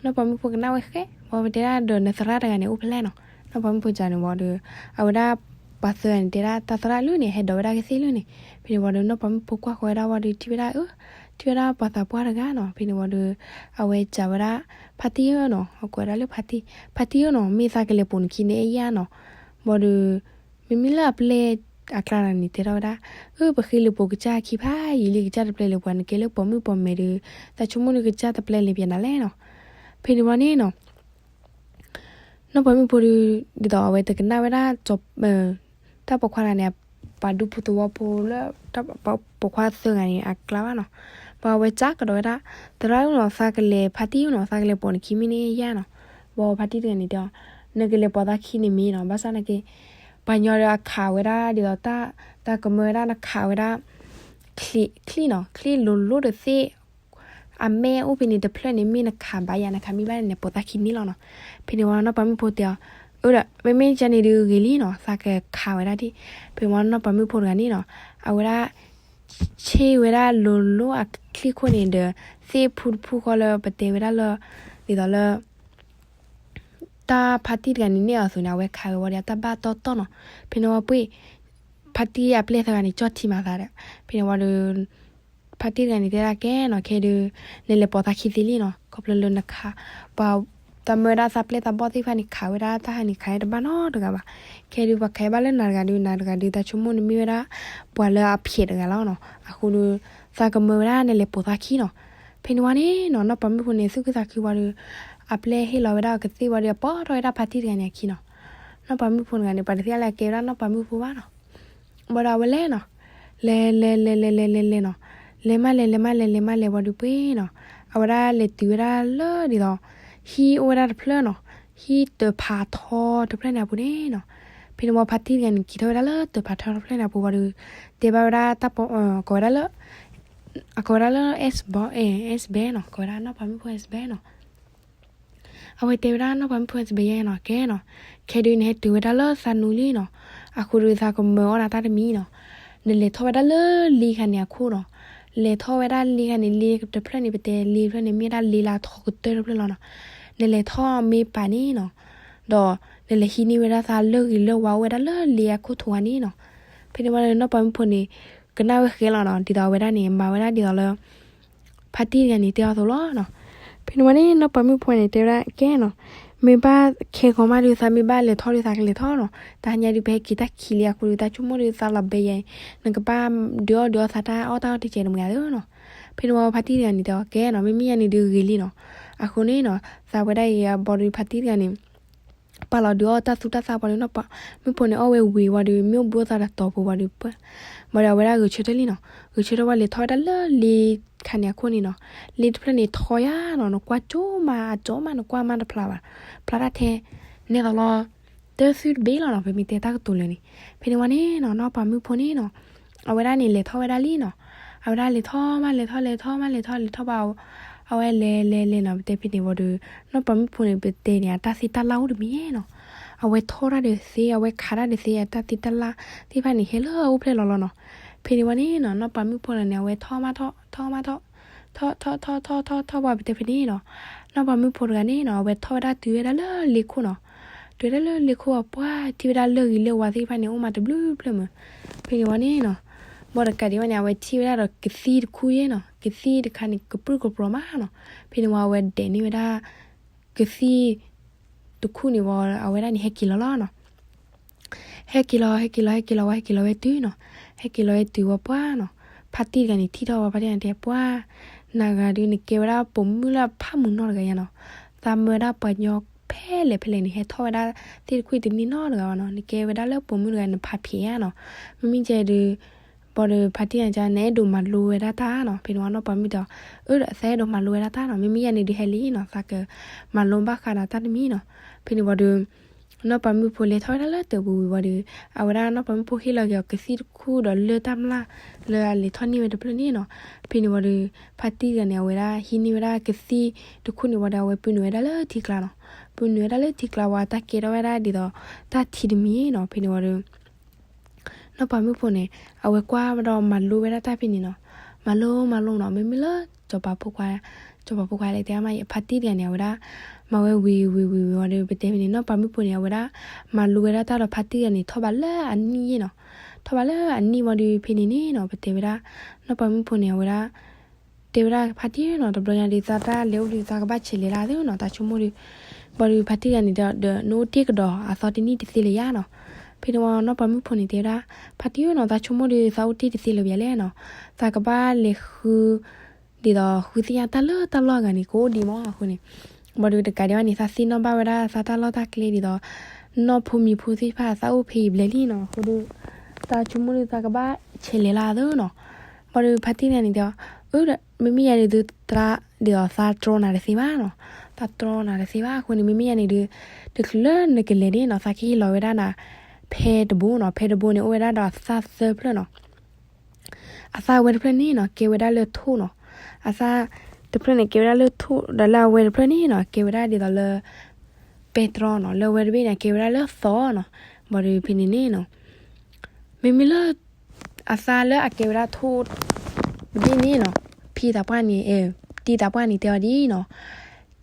နီၢ်ပၤမုၣ်ဖိကနၣ်ဝဲဃဲ, ဘၣ်ပတဲဒၣ်ဒီး နသရၣ်တဂၤန့ၣ်အိၣ်ဖဲလဲၣ်နီၤ. နီၢ်ပၤမုၣ်ဖိစံးန့ၣ်ဝံၤဒီး အဝဲဒၣ် ပှၤသၢဂၤန့ၣ် တဲဒၣ်တၢ်သရၣ်လၢန့ၣ် ဟဲဒိးဝဲဒၣ်ကသ့ၣ်လၢန့ၣ်. ဖဲန့ၣ်ဝံၤဒီး နီၢ်ပၤမုၣ်ဖိကွၢ်ဃီဝဲဒၣ်ဝံၤဒီး ထံၣ်ဝဲဒၣ်အၢ, ထံၣ်ဝဲဒၣ်ပှၤသးပှၢ်တဂၤနီၤ. ဖဲန့ၣ်ဝံၤဒီး အဝဲစံးဝဲဒၣ် ဖါတံၢ်ဧၢနီၤ, အကိးဝဲဒၣ်လၢဖါတံၢ်, ဖါတံၢ်ဧၢနီၤ, မ့ၢ်သးကလဲၤပိာ်နခံန့ၣ်အဲၣ်ယၤနီၤ. ဘၣ်ဒီး မ့မ့ၢ်လၢအပျဲၢ်အကျါန့ၣ် တဲထီၣ်ဝဲဒၣ်, အၢ ပဃ့လၢပိာ်ကစၢ်ခံဖးယံာ်လံ ကစၢ်တပျဲလဲၤပှၤ, နကဲလၢပိာ်မုၣ်ပိာ်မဲာ်ဒီး သးဆိကမိၣ်ဒီးကစၢ်တပျဲလဲၤပှၤနၤလဲၣ်နီၤ. ဖဲန့ၣ်ဝံၤန့ၣ်နီၤ နီၢ်ပၤမုၣ်ဖိဒီး ဒ်သိးအဝဲတကနၣ်ဝဲဒၣ် တၢ်ပိာ်ခွါတဂၤန့ၣ် ပှၤဒူဖိသဝီဖိလၢ ပိာ်ခွါသၢဂၤန့ၣ်အကျါဘၣ်နီၤ. ဘၣ်အဝဲစံးကဒီးဝဲဒၣ်, သရၣ်ဧၢနီၤ, သးကလဲၤ ဖါတံၢ်ဧၢနီၤ, သးကလဲၤပိာ်နခံမ့ၢ်န့ၢ်ယၤနီၤ. ဘၣ်ဖါတံၢ်တဂၤန့ၣ်တဲအီၤ, နကလဲၤပိာ်သးခံန့ၣ်မ့ၢ်နီၤ, ဘၣ်ဆၣ်နာ်က့ ပှၤညီဒီးအခးဝဲဒၣ်ဒ်သိးတၢ်, သးကမၢဝဲဒၣ်နခးဝဲဒၣ် ချံနီၤ, ချံလိၤလိၤဒီးသ့ၣ် အမဲအိၣ်ဖဲန့ၣ်တဖျၢၣ်န့ၣ် မ့ၢ်နခးဘၣ်ယၤ နခးမ့ၢ်ဘၣ်န့ၣ် နပိာ်သးခံန့ၣ်လီၤနီၤ. ဖဲန့ၣ်ဝံၤနီၢ်ပၤမုၣ်ဖိတဲအီၤ, အၢဒီး မ့မ့ၢ်ကန့ၣ်ဒုးဂ့ၤလံနီၤ, သးကခးဝဲဒၣ်ဒ်. ဖဲဝံၤနီၢ်ပၤမုၣ်ဖိတဂၤန့ၣ်နီၤ, အဝဲဒၣ် ဆ့ဝဲဒၣ်လိၤလိၤအချံခိၣ်န့ၣ်ဒီး သ့ၣ်ဖုတဖုဃီလၢပတဲဝဲဒၣ်လၢ ဒ်သိးလၢ တၢ်ဖါတံၢ်တဂၤန့ၣ်န့ၢ်အီၤအသိးန့ၣ် အဝဲခးဝဲဝံၤဒီးတၢ်ဘၣ်တီတီနီၤ. ဖဲန့ၣ်ဝံၤပှ့ၢ် ဖါတံၢ်အပျဲၢ်သၢဂၤန့ၣ် ကၠီၣ်ထံမၤသးဒီး ဖဲန့ၣ်ဝံၤဒီး ဖါတံၢ်တဂၤန့ၣ်တဲဒၣ်ကဲနီၤ, ခဲဒုး နလဲၤပိာ်သးခံသ့လံနီၤ, ခီဖျိလၢနခး ပှၤ တၢ်မၢဝဲဒၣ်သးပျဲၢ်သးဘီၣ်သ့ၣ်တဖၣ်န့ၣ် ခးဝဲဒၣ်တၢ်ဟးန့ၣ်ခးတဘၣ်နီတဂၤဘၣ်. ခဲဒုးပှၤခးဘၣ်လၢနၤတဂၤဒုး နၤတဂၤဒုး သးဆိကမိၣ်နမ့ၢ်ဝဲဒၣ် ပှၤလၢအဖျဲးတဂၤလီၤနီၤ. အဃိဒီး သးကမၢဝဲဒၣ်နလဲၤပိာ်သးခံနီၤ. ဖဲန့ၣ်ဝံၤန့ၣ်နီၤ နီၢ်ပၤမုၣ်ဖိန့ၣ် သူၣ်ခုသးခုဝံၤဒီး အပျဲၢ်ဟ့ၣ်လီၤဝဲဒၣ်အကသ့ၣ်ဝံၤဒီး အပိာ်ထီၣ်ဝဲဒၣ်ဖါတံၢ်တဂၤန့ၣ်အခံနီၤ. နီၢ်ပၤမုၣ်ဖိတဂၤန့ၣ် ပှၤတသ့ၣ်ညါလၢအကဲဝဲဒၣ်နီၢ်ပၤမုၣ်ဖိဘၣ်နီၤ. ဘၣ်ဒီးအဝဲလဲၤနီၤ, လဲၤလဲၤလဲၤလဲၤလဲၤလဲၤလဲၤနီၤ, လဲၤမးလဲၤ လဲၤမးလဲၤ လဲၤမးလဲၤဝံၤဒီးပှ့ၢ်နီၤ, အဝဲဒၣ်လဲၤတုၤဝဲဒၣ်လၢဒ်သိး ဟံၣ်အိၣ်ဝဲဒၣ်တဖျၢၣ်နီၤ, ဟံၣ်တၢၤဖးထီတဖျၢၣ်န့ၣ်အပူၤန့ၣ်နီၤ. ဖဲန့ၣ်ဝံၤဖါတံၢ်တဂၤန့ၣ် က့ၤထီၣ်ဝဲဒၣ်လၢတၢၤဖးထီတဖျၢၣ်န့ၣ်အပူၤဝံၤဒီး တဲဘၣ်ဝဲဒၣ်တၢ်ပိာ်, ကိးဝဲဒၣ်လၢ အကိးဝဲဒၣ်လၢ အဲၣ်စဘဲ, အဲၣ်စဘဲနီၤ, ကိးဝဲဒၣ်နီၢ်ပၤမုၣ်ဖိ အဲၣ်စဘဲနီၤ. အဝဲတဲဝဲဒၣ်နီၢ်ပၤမုၣ်ဖိ အဲၣ်စဘဲယဲနီၤ, ကဲနီၤ, ခဲဒုးနဟဲတုၤဝဲဒၣ်လၢသးနူလံနီၤ, အဃိဒီးသးကမၢအီၣ်နၤတၢ်တမံၤနီၤ. နလဲၤထီၣ်ဝဲဒၣ်လၢလ့ခါန့ၣ်အခိၣ်နီၤ, လဲၤထီၣ်ဝဲဒၣ်လ့ခါန့ၣ် လ့တဖျၢၣ်န့ၣ် ပတဲလ့တဖျၢၣ်န့ၣ် မ့ၢ်ဝဲဒၣ်လ့လၢအထီကတၢၢ်တဖျၢၣ်လီၤနီၤ. နလဲၤထီၣ်မ့ၢ်ပာ်န့ၣ်နီၤ, ဒီးနလဲၤဟံးန့ၢ်ဝဲဒၣ်သးလၢဂ့ၤလၢဝါအိၣ်ဝဲဒၣ်လၢလ့အခိၣ်ထိးဂၤန့ၣ်နီၤ. ဖဲန့ၣ်ဝံၤဒီးနီၢ်ပၤမုၣ်ဖိန့ၣ် ကနၣ်ဝဲဃဲလီၤနီၤ, ဒ်သိးအဝဲဒၣ်န့ၣ် မၤဝဲဒၣ်ဒ်သိးလၢ ဖါတံၢ်တဂၤန့ၣ်တဲအီၤအသိးလီၤနီၤ. ဖဲန့ၣ်ဝံၤန့ၣ် နီၢ်ပၤမုၣ်ဖိန့ၣ် တဲဝဲဒၣ် ကဲနီၤ, မ့ၢ်ဘၣ်ခဲဂီၤမးဒီး သးမ့ၢ်ဘၣ်လဲၤထီၣ်ဒီး သးကလဲၤထီၣ်နီၤ, တဟါညါဒုး ပဟဲက့ၤတၢ်ခံးလံအဃိဒီး သးဆိကမိၣ်ဒီး သးလီၤဘဲယဲအံၤ နကဘၣ်ဒုးအီၣ်ဒုးအီသးတၢ်အီၣ်တၢ်အီတကဲးတမုာ်ဧါသ့နီၤ. ဖဲန့ၣ်ဝံၤ ဖါတံၢ်တဂၤန့ၣ် တဲအီၤ ကဲနီၤ, မ့မ့ၢ်ယၤန့ၣ်ဒုးဂ့ၤလံနီၤ. အဃိန့ၣ်နီၤ သးဝဲဒၣ်အံၤ ဘၣ်ဒီးဖါတံၢ်တဂၤန့ၣ် ပာ်လီၤဒုးအီၣ်တၢ်သူတၢ်သၣ်ပှၤဒီး နီၢ်ပၤမုၣ်ဖိန့ၣ် အီၣ်ဝဲဝံၤဝံၤဒီး မ့ၢ်အိၣ်ဘူးအသးဒီးတီၤပူၤဝံၤဒီး ပှၤ ဘၣ်ဒီးအဝဲဒၣ်ဂဲၤဆၢထၢၣ်လံနီၤ, ဂဲၤဆၢထၢၣ်ဝဲလဲၤထီၣ်ဝဲဒၣ်လၢလ့ခါန့ၣ်အခိၣ်န့ၣ်နီၤ, လ့တဖျၢၣ်န့ၣ်ထီယါနီၤ, နကွၢ်ကၠိမး အကၠိမး နကွၢ်မးတဖျါဘၣ်, ဖျါတၢ်ထဲ နဲသိးလီၤ တၢ်သူတဘ့ၣ်လီၤနီၤ, ပမ့ၢ်တဲတၢ်ကတိၤလၢာ်န့ၣ်. ဖဲန့ၣ်ဝံၤန့ၣ်နီၤ နီၢ်ပၤမုၣ်ဖိန့ၣ်နီၤ အဝဲဒၣ်န့ၣ် လဲၤထီၣ်ဝဲဒၣ်လံနီၤ, အဝဲဒၣ်လဲၤထီၣ်မး လဲၤထီၣ် လဲၤထီၣ်မး လဲၤထီၣ် လဲၤထီၣ်ဘၣ် အဝဲလဲၤလဲၤလဲၤနီၤ, ပတဲဖဲန့ၣ်ဝံၤဒီး နီၢ်ပၤမုၣ်ဖိန့ၣ် ပတဲန့ၣ် အတၢ်သ့တၢ်လၢ်အိၣ်တမံၤနီၤ, အဝဲထီၣ်တၢ်ဒီးသ့ အဝဲခးတၢ်ဒီးသ့ အတၢ်သ့တၢ်လၢ်သ့ၣ်တဖၣ်န့ၣ် ဟဲလၢအအိၣ်ဖျဲၣ်လီၤလီၤနီၤ. ဖဲန့ၣ်ဝံၤန့ၣ်နီၤ နီၢ်ပၤမုၣ်ဖိန့ၣ် အဝဲထီၣ်မးထီၣ် ထီၣ်မးထီၣ် ထီၣ်ထီၣ်ထီၣ်ထီၣ်ထီၣ်ထီၣ် ပတဲဖဲန့ၣ်နီၤ, နီၢ်ပၤမုၣ်ဖိတဂၤန့ၣ်နီၤ အဝဲထီၣ်ဝဲဒၣ်တုၤဝဲဒၣ်လၢလ့ခိၣ်နီၤ, တုၤဝဲဒၣ်လၢလ့ခိၣ်အပှၢ် ထံၣ်ဝဲဒၣ်လၢၢ်ဂံၢ်လၢၢ်ဝါသ့ၣ်တဖၣ်န့ၣ် အိၣ်မးတဘျုးဖျၢၣ်မး. ဖဲန့ၣ်ဝံၤန့ၣ်နီၤ ဘၣ်တကးဒံးဘၣ်န့ၣ် အဝဲထံၣ်ဝဲဒၣ်ဒီးကသံၣ်တခူၣ်ယဲနီၤ, ကသံၣ်တခါန့ၣ် ကပြုၢ်ကပြီၤမးနီၤ. ဖဲန့ၣ်ဝံၤ အဝဲဒဲးန့ၢ်ဝဲဒၣ် ကသံၣ်တခူၣ်န့ၣ်ဝံၤ အဝဲဒၣ်န့ၣ်ဟဲက့ၤလီၤလီၤနီၤ. ဟဲက့ၤလီၤ ဟဲက့ၤလီၤ ဟဲက့ၤလီၤဝဲ ဟဲက့ၤလီၤဝဲတုၤနီၤ, ဟဲက့ၤလီၤဝဲတုၤဝံၤပှၢ်နီၤ, ဖါတံၢ်တဂၤန့ၣ် ထံၣ်ထီၣ်ဝဲဖါတံၢ်န့ၣ် တဲပှၢ် နဂၤဒုး နကဲဝဲဒၣ်ပိာ်မုၣ်လၢအဖးမုာ်နီတဂၤယါနီၤ, သးမၢဝဲဒၣ်ပှၤညီဖဲလဲၣ်ဖဲလဲၣ်န့ၣ် ဟဲထီၣ်ဝဲဒၣ်သ့ၣ်တခူၣ်တန့ၢ်နီတဂၤဘၣ်နီၤ, နကဲဝဲဒၣ်လၢပိာ်မုၣ်တဂၤ နဖးဖျဲးယါနီၤ. မ့မ့ၢ်ကဲဒုး ဘၣ်ဒီးဖါတံၢ်န့ၣ် နအဲၣ်ဒိးမၤလိဝဲဒၣ်တၢ်နီၤ. ဖဲန့ၣ်ဝံၤနီၢ်ပၤမုၣ်တဲအီၤ အၢ သးအဲၣ်ဒိးမၤလိဝဲဒၣ်တၢ်နီၤ, မ့မ့ၢ်ယၤန့ၣ်ဒုးဟဲလံနီၤ, သးကမၤလိဘၣ်ဃးဒီးတၢ်တမံၤနီၤ. ဖဲန့ၣ်ဝံၤဒီး နီၢ်ပၤမုၣ်ဖိလဲၤထီၣ်ဝဲဒၣ်လၢတၢ်ပူၤဝံၤဝံၤဒီး အဝဲဒၣ်နီၢ်ပၤမုၣ်ဖိဟ့ၣ်လီၤက့ၤအီၤကသံၣ်တခူၣ်ဒီးလၢၢ်တၢ်မျၢ်လၢအလဲၤထီၣ်န့ၢ်ဝဲတဖျၢၣ်န့ၣ်နီၤ. ဖဲန့ၣ်ဝံၤဒီး ဖါတံၢ်တဂၤန့ၣ် အဝဲဒၣ်ဟံးန့ၢ်ဝဲဒၣ်ကသံၣ်တခူၣ်န့ၣ်ဝံၤဒီး အဝဲပုၢ်နုာ်ဝဲဒၣ်လၢထံကျါနီၤ. ပုၢ်နုာ်ဝဲဒၣ်လၢထံကျါဝံၤ တၢ်ကဲထီၣ်ဝဲဒၣ်ဒ်သိး တၢ်ထံတမံၤနီၤ. ဖဲန့ၣ်ဝံၤဒီး နီၢ်ပၤမုၣ်ဖိန့ၣ် အဝဲကွၢ်ဒီးမၤလိဝဲဒၣ်တၢ်ဖဲန့ၣ်နီၤ. မၤလိမၤလိနီၤ, မ့မ့ၢ်လၢ စီၤပၤဖိခွါ, စီၤပၤဖိခွါလဲၣ်တဲမး ဖါတံၢ်တဂၤန့ၣ် အဝဲဒၣ် မၤဝဲဝံၤဝံၤဝံၤဝံၤဝံၤဒီး ပတဲဖဲန့ၣ် နီၢ်ပၤမုၣ်ဖိန့ၣ် အဝဲဒၣ် မၤလိဝဲဒၣ်တၢ်ဒီးဖါတံၢ်တဂၤန့ၣ် ထီၣ်ဘးလၢအနံၣ်ယဲနီၤ. ထီၣ်ဘးလၢအနံၣ်ဝံၤဒီး ဖဲန့ၣ်န့ၣ်နီၤ ပတဲဝဲဒၣ် နီၢ်ပၤမုၣ်ဖိန့ၣ် အဝဲဒၣ် တဲဝဲဒၣ်ဖါတံၢ်နီၤ, တဘျီညါဒီး သးတၢ်လဲၤအိၣ်ဒီး သးကဘၣ်ဆဲးလဲၤလၢသ့နီၤ, သးဆိကမိၣ်ဒီး ဘၣ်ဒီးဖါတံၢ်တဂၤန့ၣ်ဒီး နအိၣ်တ့ၢ်ကဒီးအသီတနံၣ်တသ့လၢၤယါနီၤ. ဖဲန့ၣ်ဝံၤ နီၢ်ပၤမုၣ်ဖိန့ၣ်တဲဝဲဒၣ် ဖါတံၢ်ဧၢနီၤ, သးဆိကမိၣ်ဒီး သးအိၣ်တ့ၢ်တသ့လၢၤဘၣ်လဲၣ်နီၤ. သးကဘၣ်လဲၤဃု ဒ်သိးဃုသ့ၣ်ညါတၢ်လၢတၢ်လီၢ်အဂၤန့ၣ် ကအိၣ်ဒံးမးအဃိန့ၣ်, ဘၣ်ဒီးတကးဒံးဘၣ်န့ၣ် သးသ့ၣ်နီၣ်ဘၣ်ဝဲဒၣ်သးတၢ်လီၢ်တၢ်ကျဲဒ်သိး နီၢ်ဖိမံၤဖိသ့ၣ်တဖၣ် သးအိၣ်ဖဲအံၤဘျဲၣ်လံနီၤ, အဃိဒီး သးဆိကမိၣ်ဒီးသးကဘၣ်ဆဲးလဲၤလၢသ့နီၤ. ဘၣ်ဒီးဖါတံၢ်တဂၤန့ၣ်တဲအီၤ အၢ မ့မ့ၢ်ယၤဒ်သိး ဒ်သိးသးတြီနၤတသ့ဘၣ်နီၤ, သးတြီနၤတသ့ဘၣ်အဃိန့ၣ် မ့မ့ၢ်ယၤန့ၣ်ဒီး တချုးလၢနကလဲၤန့ၣ်နီၤ သးကဟ့ၣ်လီၤဝဲဒၣ်နၤ ဖဲတဘိနီၤ, ဖဲတဘိန့ၣ် အိၣ်ဝဲဒၣ်ဒီးအသၣ်သၢဖျၢၣ်နီၤ. အသၣ်ဝဲတဖျၢၣ်န့ၣ်နီၤ ကဲဝဲဒၣ်လၢထိၣ်နီၤ, အသၣ်တဖျၢၣ်န့ၣ် ကဲဝဲဒၣ်လၢထိၣ် ဒီးလၢအဝဲတဖျၢၣ်န့ၣ်နီၤ ကဲဝဲဒၣ်ဒ်သိးလၢ ပဲတြီနီၤ, လၢအဝဲတဘ့ၣ်န့ၣ် ကဲဝဲဒၣ်လၢသီနီၤ. ဘၣ်ဒီးဖဲန့ၣ်န့ၣ်နီၤ မ့မ့ၢ်လၢ အသၣ်လၢအကဲဝဲဒၣ်ထိၣ်တဘ့ၣ်န့ၣ်နီၤ, ဖံသးပှၢ်န့ၣ် တံၤသးပှၢ်န့ၣ်တဲအီၤဒ်နီၤ,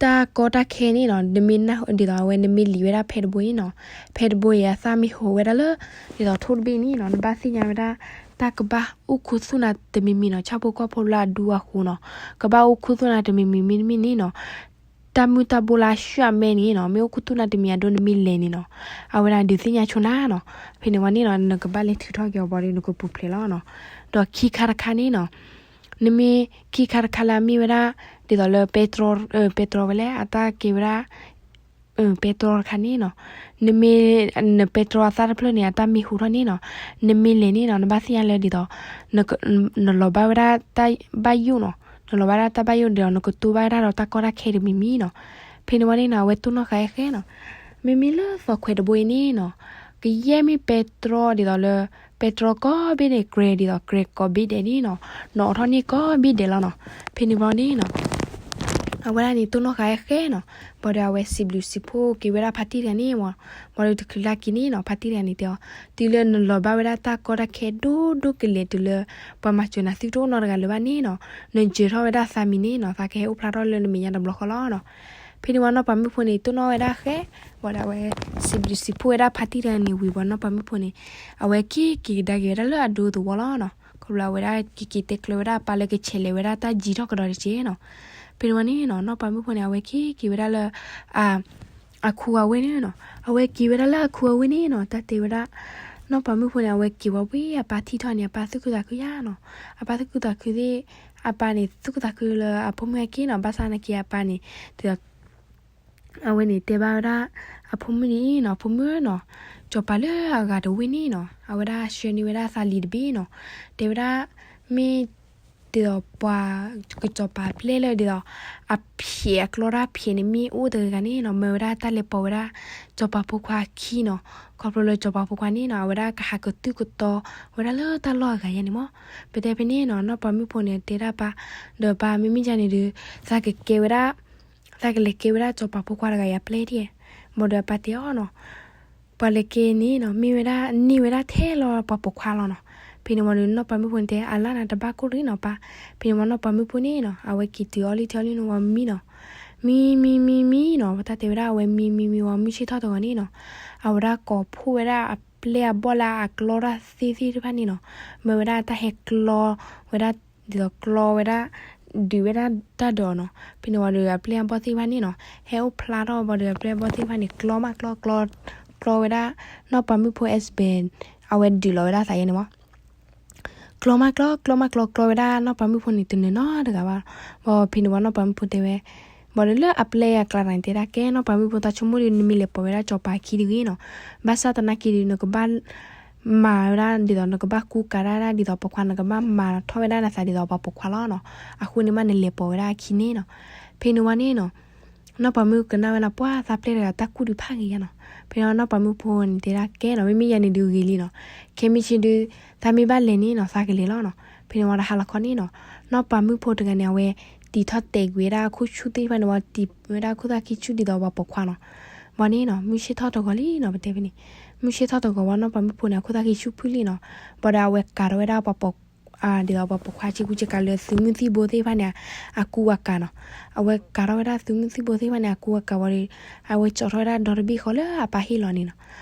တၢ်ကီတၢ်ခဲန့ၣ်နီၤ နမ့ၢ်နၢ်ဟူဒ်သိးအဝဲ နမ့ၢ်လံၤဝဲဒၣ်ဖဲတဘိအံၤနီၤ, ဖဲတဘိအံၤ အသၣ်မ့ၢ်ဟိးဝဲဒၣ်လၢ ဒ်သိးထိၣ်တဘ့ၣ်န့ၣ်နီၤ နဘၣ်သ့ၣ်ညါဝဲဒၣ် တၢ်ကဘၣ်အိၣ်ခူသူၣ်နၤတမံၤမံၤနီၤ, ဆၣ်ဖိကီၢ်ဖိလၢအဒူအဃိနီၤ, ကဘၣ်အိၣ်ခူသူၣ်နၤတမံၤမံၤ မ့တမ့ၢ်န့ၣ်နီၤ တၢ်မုၢ်တၢ်ဘိလၢအဆူၣ်အမဲန့ၣ်နီၤ မ့ၢ်အိၣ်ခူသူၣ်နၤတမံၤအဒိ နမ့ၢ်လဲၤန့ၣ်နီၤ အဝဲဒၣ်ဒုးသ့ၣ်ညါဆိနၤနီၤ. ဖဲန့ၣ်ဝံၤန့ၣ်နီၤ နကဘၣ်လဲၤထုးထီၣ်က့ၤအီၤဘၣ်ဒီး နကပူၤဖျဲးလီၤနီၤ. ဒီးခံခါတခါန့ၣ်နီၤ နမ့ၢ်ခံခါတခါလၢအမ့ၢ်ဝဲဒၣ် ဒ်သိးလၢ ပဲတြီဝဲလဲၣ် အတၢ်ကဲဝဲဒၣ် ပဲတြီတခါန့ၣ်နီၤ, နမ့ၢ် နပဲတြီအသၣ်တဖျၢၣ်န့ၣ် အတၢ်မ့ၢ်ဟူးထီၣ်န့ၣ်နီၤ, နမ့ၢ်လဲၤန့ၣ်နီၤ နဘၣ်သ့ၣ်ညါလၢဒ်သိး နလီၤဘၣ်ဝဲဒၣ်တၢ်ဘၣ်ယိၣ်နီၤ, နလီၤဘၣ်ဒၣ်တၢ်ဘၣ်ယိၣ်ဒီး နကတိၢ်ဘၣ်ဝဲဒၣ်ဒီးတၢ်ကီတၢ်ခဲတမံၤမံၤနီၤ. ဖဲန့ၣ်ဝံၤန့ၣ်နီၤ အဝဲတိၢ်နီၣ်ဃာ်အဃဲနီၤ, မ့မ့ၢ်လၢသီခွဲးတဘိအံၤန့ၣ်နီၤ, ကယဲၢ်မ့ၢ်ပဲတြီဒ်သိးလၢ ပဲတြီကိးဘ့ၣ်ဒဲး ကြဲးဒ်သိးကြဲးကိးဘ့ၣ်ဒဲးန့ၣ်နီၤ, နအိးထီၣ်န့ၢ်ကိးဘ့ၣ်ဒဲးလီၤနီၤ. ဖဲန့ၣ်ဝံၤန့ၣ်နီၤ အဝဲဒၣ်န့ၣ်တိၢ်နီၣ်ဃာ်အဃဲနီၤ, ဘၣ်ဒီးအဝဲစံးဘျုးစံးဖှိၣ်က့ၤဝဲဒၣ်ဖါတံၢ်တဂၤန့ၣ်ဝံၤ, ဘၣ်ဒီးတချုးလၢက့ၤန့ၣ်နီၤ ဖါတံၢ်တဂၤန့ၣ်တဲအီၤ, တုၤလၢနလီၤဘၣ်ဝဲဒၣ်တၢ်ကီတၢ်ခဲဒိၣ်ဒိၣ်ကလဲာ်တုၤလၢ ပှၤမၤစၢၤနၤသုတအိၣ်နီတဂၤလၢၤဘၣ်န့ၣ်နီၤ, နစၢၤထီၣ်ဝဲဒၣ်သးမံၤန့ၣ်နီၤ သးကဟဲအိၣ်ဖျါထီၣ်လၢနမဲာ်ညါတဘျီဃီလီၤနီၤ. ဖဲန့ၣ်ဝံၤနီၢ်ပၤမုၣ်ဖိန့ၣ် တိၢ်နီၣ်ဝဲဒၣ်ဃဲ, ဘၣ်ဒီးအဝဲစံးဘျုးစံးဖှိၣ်ဝဲဒၣ်ဖါတံၢ်တဂၤန့ၣ်ဝံၤဘၣ်နီၢ်ပၤမုၣ်ဖိန့ၣ်, အဝဲက့ၤက့ၤကဒါက့ၤဝဲဒၣ်လၢအဒိသဝီလီၤနီၤ. ခီဖျိအဝဲဒၣ်က့ၤက့ၤတဲကျၢၤဝဲဒၣ်အပၢ်လၢကဆဲးလဲၤဝဲဒၣ်တၢ်ယံၤထီၣ်ကဒီးတက့ၢ်နီၤ. ဖဲန့ၣ်ဝံၤန့ၣ်နီၤ နီၢ်ပၤမုၣ်ဖိန့ၣ် အဝဲက့ၤက့ၤဝဲဒၣ်လၢ အခူအဝ့ၢ်န့ၣ်နီၤ. အဝဲက့ၤဝဲဒၣ်လၢအခူအဝ့ၢ်န့ၣ်နီၤ တၢ်တဲဝဲဒၣ် နီၢ်ပၤမုၣ်ဖိန့ၣ် အဝဲက့ၤဝံၤ အပၢ်ထံၣ်ထီၣ်န့ၣ် အပၢ်သူၣ်ခုသးခုယါနီၤ. အပၢ်သူၣ်ခုသးခုသ့ၣ် အပၢ်န့ၣ် သူၣ်ခုသးခုလၢအဖိမုၣ်ဟဲက့ၤနီၤ. ဘၣ်ဆၣ်နာ်က့အပၢ်န့ၣ် ဒီး အဝဲန့ၣ်တဲဘၣ်ဝဲဒၣ် အဖိမုၣ်န့ၣ်နီၤ, ဖိမုၣ်နီၤ, စီၤပၤလၢအဂၤတဝ့ၢ်န့ၣ်နီၤ အဝဲဒၣ်ဆှၢန့ၢ်ဝဲဒၣ်သးလံာ်တဘ့ၣ်နီၤ. တဲဝဲဒၣ် မ့ၢ် ဒ်သိးပှၤ ကစီၤပၤပျဲၢ်လၢဒ်သိး အဖျဲးအကျီတၢ်ဖျဲးန့ၣ် မ့ၢ်အိၣ်တဂၤဂၤန့ၣ်နီၤ မၢဝဲဒၣ်တၢ်လဲၤပိာ်ဝဲဒၣ် စီၤပၤဖိခွါအခံနီၤ. ခီဖျိလၢစီၤပၤဖိခွါန့ၣ်နီၤ အဝဲဒၣ်ကဟးကသုၣ်ကသီဝဲဒၣ်လၢတၢ်လီၢ်အဂၤယါန့ၣ်မး. ပတဲဖဲန့ၣ်နီၤ နီၢ်ပၤမုၣ်ဖိန့ၣ် တဲဒၣ်ပၢ် ဒီးပၢ် မ့မ့ၢ်ယါန့ၣ်ဒီး သးကကဲဝဲဒၣ် သးကလဲၤကဲဝဲဒၣ်စီၤပၤဖိခွါတဂၤအံၤအပျဲၢ်ဒ် ဘၣ်ဒီးအပၢ်တဲအီၤနီၤ ပှၤလဲၤကဲန့ၣ်နီၤ မ့ၢ်ဝဲဒၣ်န့ၢ်ဝဲဒၣ်ထဲလီၤပှၤပိာ်ခွါလီၤနီၤ. ဖဲန့ၣ်ဝံၤဒီး နီၢ်ပၤမုၣ်ဖိန့ၣ်တဲ အလၢ်နၤတဘၣ်ကိၢ်တဂ့ၤနီၤပၢ်. ဖဲန့ၣ်ဝံၤနီၢ်ပၤမုၣ်ဖိန့ၣ်နီၤ အဝဲက့ၤတုၤအီၤလံထံအီၤလံန့ၣ်ဝံၤမံနီၤ. မံမံမံမံနီၤ ပတၢ်တဲဝဲဒၣ်အဝဲမံမံမံဝံၤ မုၢ်ဆ့ၣ်ထီၣ်တဂီၤန့ၣ်နီၤ အဝဲဒၣ်ကိးဖှိၣ်ဝဲဒၣ်အပျဲၢ်အဘီၣ်လၢအကျီတၢ်သ့ၣ်သ့ၣ်တဖၣ်န့ၣ်နီၤ မၢဝဲဒၣ်တၢ်ဟဲကျီဝဲဒၣ် ဒ်သိးကျီဝဲဒၣ် ဒုးဝဲဒၣ်တၢ်ဒီးနီၤ. ဖဲန့ၣ်ဝံၤဒီးအပျဲၢ်အဘီၣ်သ့ၣ်တဖၣ်န့ၣ်နီၤ ဟဲအိၣ်ဖျါထီၣ်ဝံၤဒီးအပျဲၢ်အဘီၣ်သ့ၣ်တဖၣ်န့ၣ် ကျီမးကျီ ကျီ ကျီဝဲဒၣ် နီၢ်ပၤမုၣ်ဖိ Elizabeth အဝဲဒုးလီၤဝဲဒၣ်သးယါန့ၣ်မး ကျီမးကျီ ကျီမးကျီ ကျီဝဲဒၣ်နီၢ်ပၤမုၣ်ဖိန့ၣ်တနၢၤနီတဂၤဘၣ်. ဘၣ်ဖဲန့ၣ်ဝံၤနီၢ်ပၤမုၣ်ဖိတဲဝဲ ဘၣ်ဒီးလၢအပျဲၢ်အကျါန့ၣ်တဲဒၣ်ကဲ နီၢ်ပၤမုၣ်ဖိ တၢ်ဆိကမိၣ်ဒီး နမ့ၢ်လဲၤပိာ်ဝဲဒၣ်စီၤပၤအခံတဂ့ၤနီၤ. ဘၣ်ဆၣ်သနာ်က့ဒီး နကဘၣ်မၤဝဲဒၣ်ဒ်သိး နကဘၣ်ကူကၤဒၣ်ဒၣ်ဒ်သိးပိာ်ခွါ နကဘၣ်မၤထီၣ်ဝဲဒၣ်နသးဒ်သိးပှၤပိာ်ခွါလီၤနီၤ. အဃိန့ၣ်မး နလဲၤပိာ်ဝဲဒၣ်အခံန့ၣ်နီၤ. ဖဲန့ၣ်ဝံၤန့ၣ်နီၤ နီၢ်ပၤမုၣ်ကနၣ်ဝဲန့ၣ် ပှၤသးပျဲၢ်တဂၤတၢ်ကူၣ်ဒုးဖးဂ့ၤယါနီၤ. ဖဲန့ၣ်ဝံၤနီၢ်ပၤမုၣ်ဖိန့ၣ်တဲဒၣ်ကဲနီၤ မ့မ့ၢ်ယၤန့ၣ်ဒုးဂ့ၤလံနီၤ. ခဲမုၢ်ဆ့ၣ်ဒုး သးမ့ၢ်ဘၣ်လဲၤန့ၣ်နီၤ သးကလဲၤလီၤနီၤ. ဖဲန့ၣ်ဝံၤဒီးဟါလီၤခီန့ၣ်နီၤ နီၢ်ပၤမုၣ်ဖိတဂၤန့ၣ် အဝဲတံာ်ထီၣ်တဲာ်ကွံာ်ဝဲဒၣ်အခိၣ်ဆူၣ်သ့ၣ်တဖၣ်န့ၣ် ဝံၤတံာ်ဝဲဒၣ်အခိၣ်သၣ်ခံဆူၣ်ဒ်သိးပှၤပိာ်ခွါနီၤ. ဘၣ်န့ၣ်နီၤ မုၢ်ဆ့ၣ်ထီၣ်တဂီၤလံနီၤ ပတဲဖဲန့ၣ် မုၢ်ဆ့ၣ်ထီၣ်တဂီၤဝံၤ နီၢ်ပၤမုၣ်ဖိန့ၣ် အခိၣ်သၣ်ခံဆူၣ်ဖုၣ်လံနီၤ. ဘၣ်ဒီးအဝဲကၤထီၣ်ဝဲဒၣ်ပှၤပိာ် ဒ်သိးပှၤပိာ်ခွါဆ့ကူဆ့ကၤလၢသုးမုၢ်သံၣ်ဘိသ့ၣ်တဖၣ်န့ၣ် အကူအကၤနီၤ. အဝဲကၤထီၣ်ဝဲဒၣ်သုးမုၢ်သံၣ်ဘိသ့ၣ်တဖၣ်န့ၣ် အကူအကၤဝံၤဒီး အဝဲကၠီထီၣ်ဝဲဒၣ်ဒီတဘ့ၣ်ဃီလၢအပၢ်ဟ့ၣ်လီၤန့ၣ်နီၤ.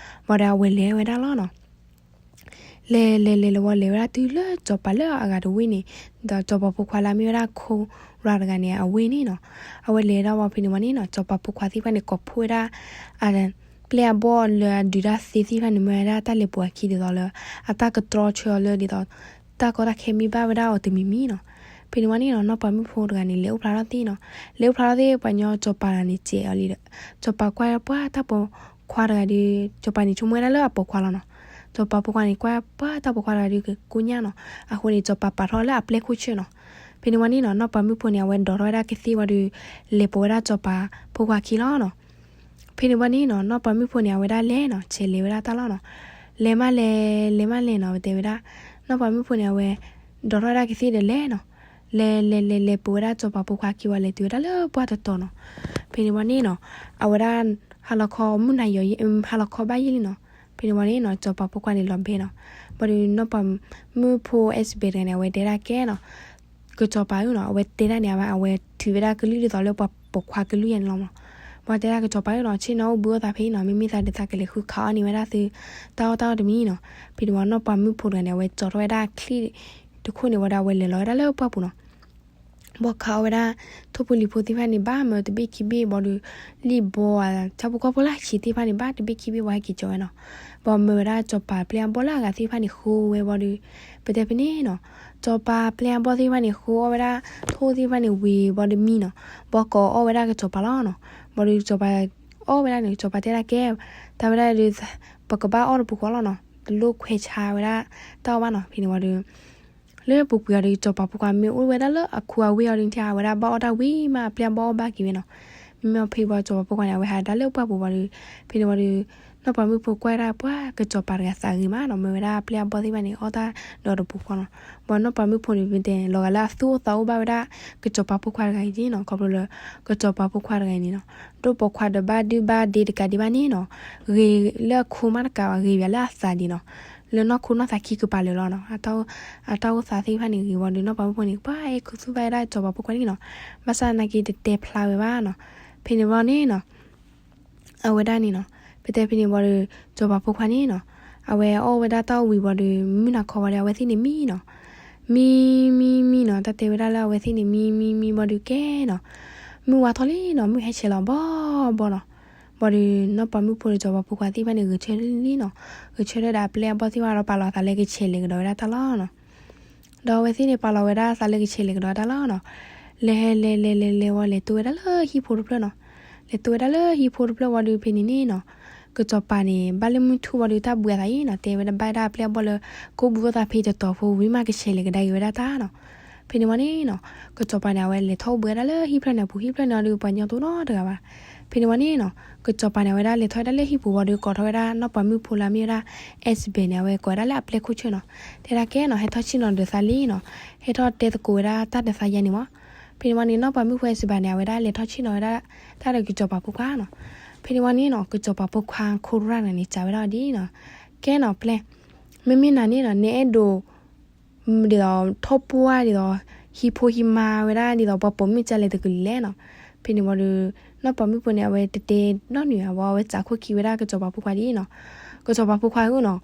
ဘၣ်ဒီးအဝဲလဲၤဝဲဒၣ်လီၤနီၤ. လဲၤလဲၤလဲၤလဲၤဝံၤ လဲၤဝဲဒၣ်တုၤလၢစီၤပၤလၢအဂၤတဝ့ၢ်န့ၣ် ဒီးစီၤပၤဖိခွါလၢအမ့ၢ်ဝဲဒၣ်ခိၣ်ရၤတဂၤန့ၣ် အဝ့ၢ်န့ၣ်နီၤ. အဝဲလဲၤဒၣ်ဝံၤဖဲန့ၣ်ဝံၤန့ၣ်နီၤ စီၤပၤဖိခွါသ့ၣ်တဖၣ်န့ၣ် ကိးဖှိၣ်ဝဲဒၣ် အ ပျဲၢ်အဘီၣ်လၢအဒုးတၢ်သ့သ့ၣ်တဖၣ်န့ၣ် မၢဝဲဒၣ်တၢ်လဲၤပိာ်အခံဒ်သိးလၢ အတၢ်ကတြီဆၢအီၤလၢဒ်သိး တၢ်ကီတၢ်ခဲမ့ၢ်ဘၣ်ဝဲဒၣ်အီၤတမံၤမံၤနီၤ. ဖဲန့ၣ်ဝံၤန့ၣ်နီၤ နီၢ်ပၤမုၣ်ဖိတဂၤန့ၣ် လဲၤအိၣ်ဖျါထီၣ်သ့ၣ်နီၤ. လဲၤအိၣ်ဖျါထီၣ်သ့ၣ် ပှၤညီစီၤပၤတဂၤန့ၣ်စဲးအီၤလံဒီး စီၤပၤကွၢ်ပှၤတၢ်ပိာ်ခွါတဂၤဒီး စီၤပၤန့ၣ်ဆိကမိၣ်ဝဲဒၣ်လၢအပိာ်ခွါလီၤနီၤ. စီၤပၤပိာ်ခွါန့ၣ် ကွၢ်ပှၤတၢ်ပိာ်ခွါတဂၤဒီးကကိညၢ်နီၤ. အဃိန့ၣ် စီၤပၤပာ်ထီၣ်လၢအပျဲၢ်ခိၣ်ဆၢနီၤ. ဖဲန့ၣ်ဝံၤန့ၣ်နီၤ နီၢ်ပၤမုၣ်ဖိန့ၣ် အဝဲဒိးထီၣ်ဝဲဒၣ်ကသ့ၣ်ဝံၤဒီး လဲၤပိာ်ဝဲဒၣ်စီၤပၤဖိခွါခံလီၤနီၤ. ဖဲန့ၣ်ဝံၤန့ၣ်နီၤ နီၢ်ပၤမုၣ်ဖိန့ၣ် အဝဲဒၣ်လဲၤနီၤ ဆဲးလဲၤဝဲဒၣ်တၢ်လီၤနီၤ. လဲၤမးလဲၤ လဲၤမးလဲၤနီၤ ပတဲဝဲဒၣ် နီၢ်ပၤမုၣ်ဖိန့ၣ် အဝဲ ဒိးထီၣ်ဝဲဒၣ်ကသ့ၣ်ဒီးလဲၤနီၤ. လဲၤလဲၤလဲၤလဲၤပိာ်ဝဲဒၣ်စီၤပၤဖိခွါခံဝံၤ လဲၤတုၤဝဲဒၣ်လၢပှၢ်တတီၤနီၤ. ဖဲန့ၣ်ဝံၤန့ၣ်နီၤ အဝဲဒၣ် ဟါလီၤခီ မုၢ်နၤယီၤ ဟါလီၤခီဘၣ်ယဲၢ်လံနီၤ. ဖဲန့ၣ်ဝံၤန့ၣ်နီၤ စီၤပၤဖိခွါန့ၣ်လီၤဘဲနီၤ. ဘၣ်ဒီးနီၢ်ပၤမုၣ်ဖိ Elizabeth တဂၤန့ၣ် အဝဲတဲဒၣ်ကဲနီၤ ကစီၤပၤဧၢနီၤ အဝဲတဲဒၣ်န့ၣ် အဝဲထုးဝဲဒၣ်ကလုၢ်ဒ်သိးလၢပှၤပိာ်ခွါကလုၢ်ယါန့ၣ်လီၤမး. ဘၣ်တဲဒၣ်ကစီၤပၤဧၢနီၤ ဆ့ၣ်နီၤအိၣ်ဘှံးအိၣ်သါဖဲအံၤနီၤ မ့မ့ၢ်သးဒုးသးကလဲၤဃုခးအီၣ်န့ၢ်ဝဲဒၣ်သု တၢ်အီၣ်တၢ်အီတမံၤနီၤ. ဖဲန့ၣ်ဝံၤနီၢ်ပၤမုၣ်ဖိတဂၤန့ၣ် အဝဲကၠီထီၣ်ဝဲဒၣ်ချံၣ်တခိၣ်န့ၣ်ဝံၤဒီး အဝဲလဲၤလီၤဝဲဒၣ်လၢပှၢ်ပူၤနီၤ. ဘၣ်ခးအီၣ်ဝဲဒၣ် ထိၣ်ဖိလံၤဖိသ့ၣ်တဖၣ်န့ၣ် ဘၣ်မၢတဘ့ၣ်ခံဘ့ၣ်ဘၣ်ဒီး လံၣ်ဘီ ဆၣ်ဖိကီၢ်ဖိလၢဆံးသ့ၣ်တဖၣ်န့ၣ် ဘၣ်တဘ့ၣ်ခံဘ့ၣ်ဝံၤဟဲက့ၤကၠီဝဲနီၤ. ဘၣ်မၢဝဲဒၣ်စီၤပၤပျဲၢ်အဘီၣ်လၢအဂၤသ့ၣ်တဖၣ်န့ၣ်ဃိဝဲဘၣ်ဒီး ပတဲဖဲန့ၣ်နီၤ စီၤပၤပျဲၢ်အဘီၣ်သ့ၣ်တဖၣ်န့ၣ် ဃိအီၣ်ဝဲဒၣ်ထိၣ်သ့ၣ်တဖၣ်န့ၣ်ဝံၤဘၣ်ဒီးမံနီၤ. ဘၣ်ကအီၣ်ဝဲဒၣ်ကစီၤပၤလီၤနီၤ. ဘၣ်ဒီးစီၤပၤအီၣ်ဝဲဒၣ်န့ၣ် စီၤပၤတဲဒၣ်ကဲ တၢ်ဝဲဒၣ်ဒီး ပကဘၣ်အီၣ်တပူၤဃီလီၤနီၤ. တလိၣ်ခွဲးဆါဝဲဒၣ်တၢ်အီၣ်ဘၣ်နီၤ. ဖဲန့ၣ်ဝံၤဒီး လၢပူၤကွံာ်အီၤဒီး စီၤပၤဖိခွါမ့ၢ်အိၣ်ဝဲဒၣ်လၢအခူအဝ့ၢ်အီၤဒုး အဝဲဒၣ်ဘၣ်အီၣ်တၢ်ဝံၤမး အပျဲၢ်အဘီၣ်အီၣ်ဘၣ်က့ၤဝဲနီၤ. မ့မ့ၢ်ဖဲဘၣ်စီၤပၤဖိခွါန့ၣ် အဝဲဟးဒၣ်လၢပှၢ်ပူၤဘၣ်ဒီး ဖဲန့ၣ်ဝံၤဒီး နီၢ်ပၤမုၣ်ဖိကွၢ်ဒၣ်ပှၤကစီၤပၤတဂၤသးဂ့ၤမးနီၤ. မၢဝဲဒၣ်အပျဲၢ်အဘီၣ်သ့ၣ်တဖၣ်န့ၣ် အီၣ်တၢ်ဒီးတပူၤဃီနီၤ. ဘၣ်နီၢ်ပၤမုၣ်ဖိန့ၣ် ပတဲလီၤဂာ်လၢအသူၣ်အိၣ်သးအိၣ်ဘၣ်ဝဲဒၣ် ကစီၤပၤဖိခွါတဂၤအံၤန့ၣ်နီၤ. ခီဖျိလၢ ကစီၤပၤဖိခွါတဂၤအံၤန့ၣ်နီၤ ဒိၣ်ပိာ်ခွါဒီးဘၣ်ဒုဘၣ်ဒ့တကးဒံးဘၣ်န့ၣ်နီၤ ဂ့ၤလၢအခိမးတကးဘၣ် ဂ့ၤဘၣ်လၢအသးဒံးနီၤ. လၢနီၢ်ခိနီၢ်သးခံကပၤလၢာ်လီၤနီၤ. အတၢ်အိၣ်သးသ့ၣ်တဖၣ်န့ၣ်ဂ့ၤဝံၤဒီး နီၢ်ပၤမုၣ်ဖိန့ၣ် ပှၤအဲၣ်ခူသူၣ်ဘၣ်ဝဲဒၣ်စီၤပၤဖိခွါန့ၣ်နီၤ. ဘၣ်ဆၣ်နာ်က့တတဲဖျါဝဲဘၣ်နီၤ. ဖဲန့ၣ်ဝံၤန့ၣ်နီၤ အဝဲဒၣ်န့ၣ်နီၤ ပတဲဖဲန့ၣ်ဝံၤဒီး စီၤပၤဖိခွါန့ၣ်နီၤ အဝဲအီၣ်ဝဲဒၣ်တၢ်အီၣ်ဝံၤဘၣ်ဒီး မုၢ်နၤခီဝံၤဒီး အဝဲသ့ၣ်န့ၣ်မံနီၤ. မံ မံ မံနီၤ တၢ်တဲဝဲဒၣ်လၢအဝဲသ့ၣ်န့ၣ် မံ မံ မံဘၣ်ဒီးကဲနီၤ မုၢ်ဝါထီၣ်လံနီၤ, မုၢ်ဟဲဆဲးလီၤဘီဘီနီၤ. ဘၣ်ဒီးနီၢ်ပၤမုၣ်ဖိဒီးစီၤပၤဖိခွါသ့ၣ်တဖၣ်န့ၣ် ဂဲၤဆၢထၢၣ်လံနီၤ. ဂဲၤဆၢထၢၣ်ဒီးအပျဲၢ်အဘီၣ်သ့ၣ်တဖၣ်ဒီး ပာ်လီၤသးလၢကဆဲးလဲၤကဒီးဝဲဒၣ်တၢ်လီၤနီၤ. ဒီးအဝဲသ့ၣ်န့ၣ် ပာ်လီၤဝဲဒၣ်သးလၢကဆဲးလဲၤကဒီးတၢ်လီၤနီၤ. လဲၤလဲၤလဲၤလဲၤလဲၤဝံၤ လဲၤတုၤဝဲဒၣ်လၢဟံၣ်ဖိတဖျၢၣ်နီၤ. လဲၤတုၤဝဲဒၣ်လၢဟံၣ်ဖိတဖျၢၣ်ဝံၤဒီး ဖဲန့ၣ်န့ၣ်နီၤ, ကစီၤပၤန့ၣ် ဘၣ်လၢမုၢ်ထူၣ်ဝံၤဒီး တၢ်ဘှံးအသးအံၤနီၤ, တဲဝဲဒၣ် ဘၣ်ဝဲဒၣ်အပျဲၢ်အဘီၣ်လၢ ကအိၣ်ဘှံးအိၣ်သးဖဲတတီၤဖိဝံၤမး ကဆဲးလဲၤကဒါက့ၤဝဲဒၣ်တၢ်နီၤ. ဖဲန့ၣ်ဝံၤန့ၣ်နီၤ, ကစီၤပၤန့ၣ် အဝဲလဲၤထီၣ်အိၣ်ဘှံးဝဲဒၣ်လၢဟံၣ်ဖျၢၣ်န့ၣ်အပူၤ, ဟံၣ်ဖျၢၣ်န့ၣ်ဒီး ပှၤညီတအိၣ်နီတဂၤဘၣ်. ဖဲန့ၣ်ဝံၤန့ၣ်နီၤ, ကစီၤပၤန့ၣ် အဝဲဒၣ်လဲၤထီၣ်ဝဲဒၣ်လၢဟံၣ်ပူၤဝံၤဒီး ကိးထီၣ်ဝဲဒၣ်နီၢ်ပၤမုၣ်ဖိလၢအမ့ၢ်ဝဲဒၣ် အဲးစဘဲးန့ၣ် အဝဲကိးဝဲဒၣ်လၢအပျဲၢ်ခိၣ်ဆၢနီၤ. တဲဒၣ်ကဲနီၤ, ဟဲထီၣ်ဆ့ၣ်နီၤဒီးသးလံနီၤ, ဟဲထီၣ်တဲသကိးဝဲဒၣ်တၢ်ဒီးသးယဲန့ၣ်မး. ဖဲန့ၣ်ဝံၤန့ၣ် နီၢ်ပၤမုၣ်ဖိအဲးစဘဲးန့ၣ် အဝဲဒၣ်လဲၤထီၣ်ဆ့ၣ်နီၤဝဲဒၣ်တၢ်ဒီးကစီၤပၤဖိခွါနီၤ. ဖဲန့ၣ်ဝံၤန့ၣ်နီၤ, ကစီၤပၤဖိခွါခိရၣ်န့ၣ် စံးဝဲဒၣ်ဒ်နီၤ, ကဲနီၤပျဲၢ်, မ့မ့ၢ်နၤန့ၣ်နီၤ, နအဲၣ်ဒိး ဒ်သိးထီၣ်ပှၢ်ဒ်သိး ဟံၣ်ဖိဟံးမါဝဲဒၣ် ဒ်သိးပှၤပိာ်မုၣ်ကလဲၣ်တကလုာ်လဲၣ်နီၤ. ဖဲန့ၣ်ဝံၤဒီး နီၢ်ပၤမုၣ်ဖိန့ၣ် အဝဲတတဲနီတမံၤဘၣ်, အဝဲစးခိၣ်ခံဝဲဒၣ်ကစီၤပၤဖိခွါဒ်နီၤ, ကစီၤပၤဖိခွါဧၢနီၤ,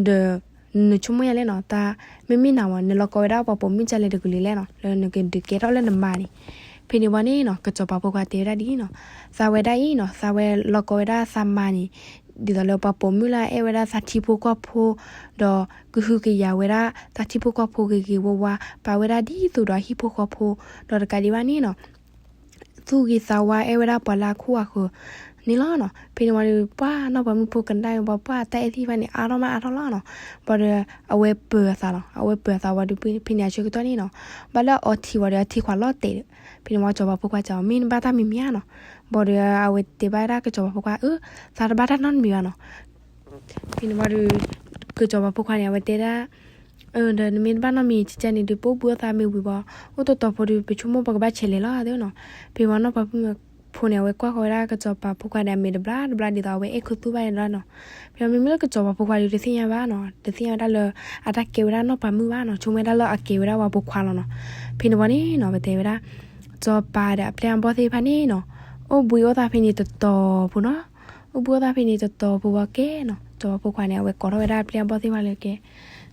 ဒီး နဆိကမိၣ်ယၤလဲၣ်နီၤ, တၢ် မ့မ့ၢ်နၤဝဲ နလီၤကီဝဲဒၣ်ပှၤပိာ်မုၣ်ကလဲၣ်တကလုာ်လဲၣ်နီၤ, လၢနကဒုးကဲထီၣ်လၢနမါန့ၣ်. ဖဲန့ၣ်ဝံၤန့ၣ်နီၤ, ကစီၤပၤဖိခွါတဲဝဲဒၣ်ဒ်နီၤ, သးဝဲဒၣ်အံၤနီၤ, သးဝဲလီၤကီဝဲဒၣ်သးမါန့ၣ် ဒ်သိးလၢပှၤပိာ်မုၣ်လၢအအဲၣ်ဝဲဒၣ်သးထံဖိကီၢ်ဖိ, ဒီးကဟုကယာ်ဝဲဒၣ်သးထံဖိကီၢ်ဖိဂ့ၤဂ့ၤဝါဝါ, ပာ်ဝဲဒၣ်ဒ်သိးဒီးအဟံၣ်ဖိဃီဖိ, ဒီးတကးဒံးဘၣ်န့ၣ်နီၤ, သူၣ်ဂ့ၤသးဝါ အဲၣ်ဝဲဒၣ်ပှၤလၢအခိၣ်အဃၢၤန့ၣ်လီၤနီၤ. ဖဲန့ၣ်ဝံၤဒီး ပှၢ်နီၢ်ပၤမုၣ်ဖိကနၣ်ဝံၤ ပှၢ်တၢ်အဲၣ်သ့ၣ်တဖၣ်န့ၣ် အါထီၣ်မးအါထီၣ်လီၤနီၤ. ဘၣ်ဒီး အဝဲပၢၤအသးနီၤ, အဝဲပၢၤအသးဝံၤဒီး ဖဲန့ၣ်အဆၢကတီၢ်န့ၣ်နီၤ, ဘၣ်လၢအီထံဝံၤဒီး အထံခွးလီၤတဲာ်ဒီး, ဖဲန့ၣ်ဝံၤကစီၤပၤဖိခွါစံး မ့ၢ်နဘၣ်တၢ်မံၤမံၤဧါနီၤ. ဘၣ်ဒီး အဝဲတဲဘၣ်ဝဲဒၣ်ကစီၤပၤဖိခွါ အၢ သးတဘၣ်တၢ်နီတမံၤဘၣ်နီၤ. ဖဲန့ၣ်ဝံၤဒီး ကစီၤပၤဖိခွါန့ၣ် အဝဲတဲဒၣ် ဒီးနမ့ၢ်တဘၣ်နီတမံၤ ကကဲန့ၣ်ဒီး ပအိၣ်ဘှံးအိၣ်သးမ့ၢ်ဝံၤဘၣ်, အိၣ်တတီၤဖိဒီး ပဆိကမိၣ်ပကဘၣ်ဆဲးလဲၤလီၤသ့နီၤ. ဖဲဝံၤနီၢ်ပၤမုၣ်ဖိန့ၣ် အဝဲကွၢ်ဃီၤဝဲဒၣ်ကစီၤပၤဖိခွါဒီး အမဲာ်တဘျီတဘျီဒ်သိး အဝဲအဲၣ်ခူသူၣ်ဘၣ်န့ၣ်လီၤနီၤ. ဖဲမ့မ့ၢ်လၢကစီၤပၤဖိခွါဒီး တသ့ၣ်ညါဘၣ်နီၤ, တသ့ၣ်ညါဝဲဒၣ်လၢ အတၢ်ကဲဝဲဒၣ်နီၢ်ပၤမုၣ်ဘၣ်နီၤ, ဆိကမိၣ်ဝဲဒၣ်လၢအကဲဝဲဒၣ်ပှၤပိာ်ခွါလီၤနီၤ. ဖဲန့ၣ်ဝံၤန့ၣ်နီၤ ပတဲဝဲဒၣ် စီၤပၤဒီးအပျဲၢ်အဘီၣ်သ့ၣ်တဖၣ်န့ၣ်နီၤ, အိၣ်ဘှံးအိၣ်သးဖဲန့ၣ်တတီၤဖိနီၤ. အိၣ်ဘှံးအိၣ်သးဖဲန့ၣ်တတီၤဖိဝံၤကဲနီၤ, စီၤပၤဖိခွါန့ၣ် အဝဲကိးထီၣ်ဝဲဒၣ်အပျဲၢ်အဘီၣ်သ့ၣ်တဖၣ်လၢကဲ,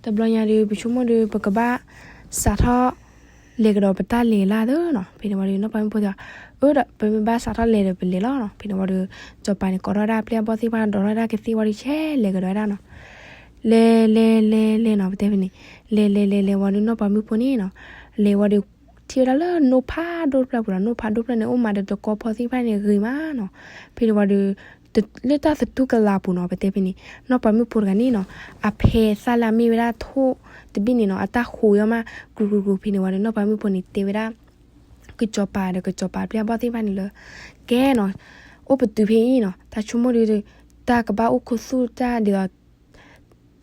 တဘျီညါဒီး ပဆိကမိၣ်ဒီး ပကဘၣ်စးထီၣ်လဲၤကဒီးပတၢ်လဲၤလၢသ့နီၤ. ဖဲန့ၣ်ဝံၤဒီး နီၢ်ပၤမုၣ်ဖိတဲ, အၢ ဒီးပမ့ၢ်ဘၣ်စးထီၣ်လဲၤဒီးပလဲၤလီၤနီၤ. ဖဲန့ၣ်ဝံၤဒီး စီၤပၤန့ၣ် ကိးထီၣ်ဝဲဒၣ်အပျဲၢ်အဘီၣ်သ့ၣ်တဖၣ် ဒိးထီၣ်ဝဲဒၣ်ကသ့ၣ်ဝံၤဒီး ဆဲးလဲၤကဒီးဝဲဒၣ်နီၤ. လဲၤလဲၤလဲၤလဲၤနီၤ ပတဲဖဲန့ၣ်, လဲၤလဲၤလဲၤလဲၤဝံၤဒီး နီၢ်ပၤမုၣ်ဖိန့ၣ်နီၤ, လဲၤဝံၤဒီး ထံၣ်ဝဲဒၣ်လၢနိၣ်ဖးဒိၣ်တဖျၢၣ်အပူၤနီၤ. နိၣ်ဖးဒိၣ်တဖျၢၣ်န့ၣ် အိၣ်မးဒီးတကီဖီသ့ၣ်တဖၣ်န့ၣ်ဂ့ၤမးနီၤ. ဖဲန့ၣ်ဝံၤဒီး လၢတၢ်သတူၢ်ကလာ်ပူၤနီၤ ပတဲဖဲန့ၣ်, နီၢ်ပၤမုၣ်ဖိတဂၤန့ၣ်နီၤ, အဖဲသၣ်လၢအမ့ၢ်ဝဲဒၣ်ထိၣ်တဘ့ၣ်န့ၣ်နီၤ အတၢ်ဟူးယီၤမး ကြူးကြူးကြူး. ဖဲန့ၣ်ဝံၤဒီး နီၢ်ပၤမုၣ်ဖိန့ၣ် တဲဝဲဒၣ် ကစီၤပၤဒီး ကစီၤပၤအပျဲၢ်အဘီၣ်သ့ၣ်တဖၣ်န့ၣ်လၢ ကဲနီၤ, အိၣ်ပတုာ်ဖဲအံၤနီၤ, တၢ်ဆိကမိၣ်ဒီး တၢ်ကဘၣ်အိၣ်ခူသူၣ်တၢ်ဒ်သိး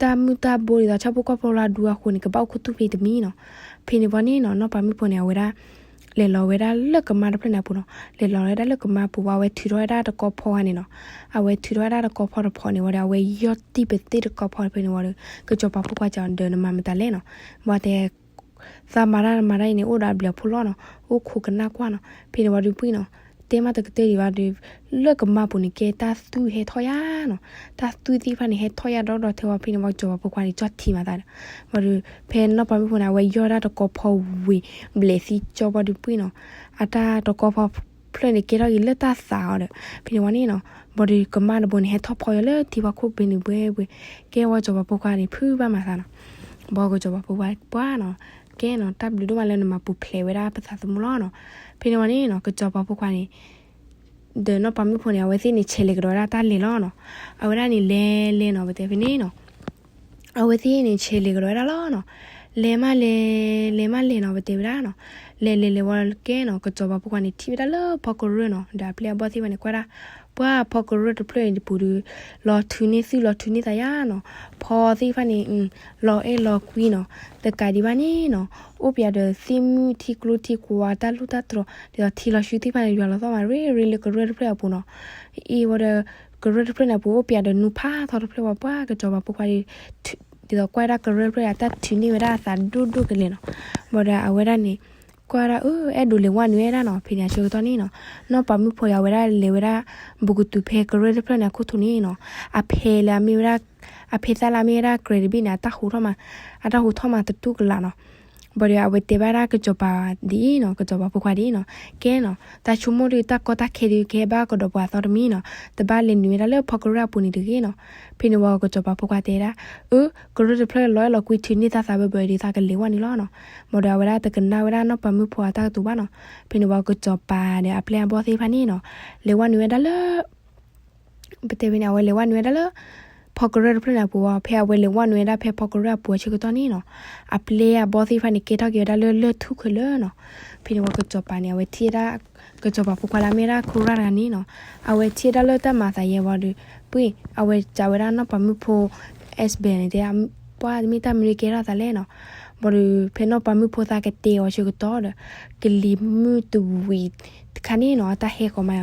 တၢ်မုၢ်တၢ်ဘိဒ်သိး ဆၣ်ဖိကီၢ်ဖိလၢအဒူအဃိန့ၣ် ကဘၣ်အိၣ်ခူသူၣ်ဖဲတမံၤနီၤ. ဖဲန့ၣ်ဝံၤန့ၣ်နီၤ နီၢ်ပၤမုၣ်ဖိန့ၣ် အဝဲဒၣ် လဲၤလီၤဝဲဒၣ်လၢကမါတဖျၢၣ်န့ၣ်အပူၤနီၤ. လဲၤလီၤဝဲဒၣ်လၢကမါပူၤဝံၤ အဝဲထုးထီၣ်ဝဲဒၣ်တကီဖီဂၤန့ၣ်နီၤ. အဝဲထုးထီၣ်ဝဲဒၣ်တကီဖီတဖီန့ၣ်ဝံၤဒီး အဝဲယီၢ်တံၢ်ပသ့ၣ်တကီဖီဖဲန့ၣ်ဝံၤဒီး ကစီၤပၤဖိခွါစံး ဒီးနမၤမတၤလဲၣ်နီၤ. ဘၣ်တဲ သးမၤတၢ်နမၤတၢ်အံၤန့ၣ် အိၣ်ဒီးအဘျုးအဖှိၣ်လီၤနီၤ. အိၣ်ခိးကနၣ်ကွၢ်နီၤ. ဖဲန့ၣ်ဝံၤဒီးပှၢ်နီၤ, တဲမးတကတၢၢ်ဒံးဘၣ်ဒီး လၢကမါပူၤန့ၣ် ကဲတၢ်သွံၣ်ဟဲထီၣ်ယါနီၤ. တၢ်သွံၣ်သ့ၣ်တဖၣ်န့ၣ် ဟဲထီၣ်ယါဒီးဒီးထဲဝံၤ ဖဲန့ၣ်ဝံၤ ကစီၤပၤဖိခွါန့ၣ် ကၠီၣ်ထံမးသးဒီး ဝံၤဒီး ဖဲနီၢ်ပၤမုၣ်ဖိန့ၣ် အဝဲယီၢ်ဒၣ်တကီဖီဝံၤ ဘျဲးသံကၠီဝံၤဒီးပှၢ်နီၤ. အတၢ်တကီဖီဖျၢၣ်န့ၣ် ကဲထီၣ်က့ၤလၢတၢ်သးအီၤဒီး ဖဲန့ၣ်ဝံၤန့ၣ်နီၤ ဘၣ်ဒီးကမါတဘိန့ၣ် ဟဲထီၣ်ဖီယီၤလၢထံဖီခိၣ်ဖဲန့ၣ်ဘှဲဘှဲ, ကဲဝံၤကစီၤပၤဖိခွါန့ၣ် ဖုးဘၣ်မးသးနီၤ. ဘၣ်ကစီၤပၤဖိခွါပှၢ်နီၤ, ကဲနီၤ တၢ်ဘျုးဒိၣ်မးလၢနမၤပူၤဖျဲးဝဲဒၣ်ပသးသမူလီၤနီၤ. ဖဲန့ၣ်ဝံၤန့ၣ်နီၤ ကစီၤပၤဖိခွါန့ၣ် ဒီးနီၢ်ပၤမုၣ်ဖိန့ၣ် အဝဲသ့ၣ်န့ၣ် ဆဲးလဲၤကဒီးဝဲဒၣ်တၢ်လဲၤလီၤနီၤ. အဝဲဒၣ်န့ၣ် လဲၤလဲၤနီၤ ပတဲဖဲန့ၣ်နီၤ အဝဲသ့ၣ်န့ၣ် ဆဲးလဲၤကဒီးဝဲဒၣ်လီၤနီၤ. လဲၤမးလဲၤ လဲၤမးလဲၤနီၤ ပတဲဝဲဒၣ်နီၤ. လဲၤလဲၤလဲၤဝံၤကဲနီၤ ကစီၤပၤဖိခွါန့ၣ် ထံၣ်ဝဲဒၣ်လၢဖီကရၢၢ်နီၤ ဒီးအပျဲၢ်အဘီၣ်သ့ၣ်တဖၣ်န့ၣ် ကွၢ်ဒၣ် ပှၢ်ဖီကရၢၢ်တဖျၢၣ်အံၤတပူၤဒီး လီၤထုးန့ၢ်သွံၣ်လီၤထုးန့ၢ်သးယါနီၤ. ဖီသ့ၣ်တဖၣ်န့ၣ် လီၤအဲၣ်လီၤကွံနီၤ. တကးဒံးဘၣ်န့ၣ်နီၤ အိၣ်ပၠးဒီးသ့ၣ်မုၣ်ထံကျိထံကွာ် တၢ်လူၢ်တၢ်တြီၤ ဒ်သိးထံလီၤဆူသ့ၣ်တဖၣ်န့ၣ် ယွၤလီၤသီၣ်မးရ့ရ့လၢကရၢၢ်တဖျၢၣ်အပူၤနီၤ. အံၤဝံၤဒီး ကရၢၢ်တဖျၢၣ်န့ၣ်အပူၤ အိၣ်ပၠးဒီးနူဖးထီတဖျၢၣ်ဝံၤ ပှၢ်ကစီၤပၤဖိခွါဒီး ဒ်သိးကွၢ်ဒၣ်ကရၢၢ်တဖျၢၣ် အတၢ်ထုးန့ၢ်ဝဲဒၣ်အသးဒိၣ်ဒိၣ်ကလဲာ်နီၤ. ဘၣ်ဒီးအဝဲဒၣ်န့ၣ် ကွၢ်ဒၣ် အၢ အဲၣ်ဒိးလဲၤဝဲနုာ်ဝဲဒၣ်နီၤ. ဖဲန့ၣ်အဆၢကတီၢ်န့ၣ်နီၤ နီၢ်ပၤမုၣ်ဖိအံၤ အဝဲဒၣ်လဲၤဝဲဒၣ် ဘူးကတုၤဖဲကရၢၢ်တဖျၢၣ်န့ၣ်အခိၣ်ထံးန့ၣ်နီၤ. အဖဲလၢအမ့ၢ်ဝဲဒၣ် အဖဲသၣ်လၢအမ့ၢ်ဝဲဒၣ်ကြဲးတဘ့ၣ်န့ၣ် အတၢ်ဟူးထီၣ်မး အတၢ်ဟူးထီၣ်မးတတူၢ်ကလာ်နီၤ. ဘၣ်ဒီးအဝဲတဲဘၣ်ဒၣ်ကစီၤပၤဒ်အံၤနီၤ, ကစီၤပၤဖိခွါဒ်အံၤနီၤ, ကဲနီၤ, တၢ်ဆိကမိၣ်ဒီးတၢ်ကီတၢ်ခဲဒီး ကဟဲဘၣ်ကဒီးပှၤအသီတမံၤနီၤ, တဘၣ်လဲၤနုာ်ဝဲဒၣ်လၢ ဖီကရၢၢ် အပူၤန့ၣ်တဂ့ၤနီၤ. ဖဲန့ၣ်ဝံၤကစီၤပၤဖိခွါတဲဒၣ်, အၢ, ကရၢၢ်တဖျၢၣ်လီၤအဲၣ်လီၤကွံထုးန့ၢ်တၢ်သးဘၢဘၢဒီး သးကလဲၤဝဲန့ၣ်လီၤနီၤ. ဘၣ်ဒီးအဝဲဒၣ်တကနၣ်ဝဲဒၣ်နီၢ်ပၤမုၣ်ဖိအတၢ်ကတိၤဘၣ်နီၤ. ဖဲန့ၣ်ဝံၤကစီၤပၤဒီးအပျဲၢ်အဘီၣ်သ့ၣ်တဖၣ်န့ၣ်နီၤ, လဲၤဝဲနုာ်ဝဲဒၣ်လၢ ပတဲဖဲန့ၣ် အဝဲလဲၤဝဲနုာ်ဝဲဒၣ်လၢ ဖီကရၢၢ်တဖျၢၣ်န့ၣ်အပူၤဝံၤ, ဖဲအဝဲလဲၤဝဲနုာ်ဝဲဒၣ်ဖဲဖီကရၢၢ်အပူၤအဆၢကတီၢ်န့ၣ်နီၤ, အပျဲၢ်အဘီၣ်သ့ၣ်တဖၣ်န့ၣ် ကဲထီၣ်က့ၤဝဲဒၣ်လၢလၢၢ်ထူၣ်ခဲလၢာ်နီၤ. ဖဲန့ၣ်ဝံၤကစီၤပၤန့ၣ် အဝဲထံၣ်ဝဲဒၣ် ကစီၤပၤဖိခွါလၢအမ့ၢ်ဝဲဒၣ်ခိရၣ်တဂၤန့ၣ်နီၤ, အဝဲထံၣ်ဝဲဒၣ်လၢတၢ်မၤသးယဲဝံၤဒီး ပှ့ၢ် အဝဲစံးဝဲဒၣ်နီၢ်ပၤမုၣ်ဖိ Isabel န့ၣ်တဲ, ပှၤမ့ၢ်တၢ်မနုၤကဲထီၣ်သးလဲၣ်နီၤ. ဘၣ်ဒီး ဖဲနီၢ်ပၤမုၣ်ဖိသးကတဲအီၤအဆၢကတီၢ်ဒီး ကလံၤမုၢ်တဝံၤတခါန့ၣ်နီၤ, အတၢ်ဟဲကီးမး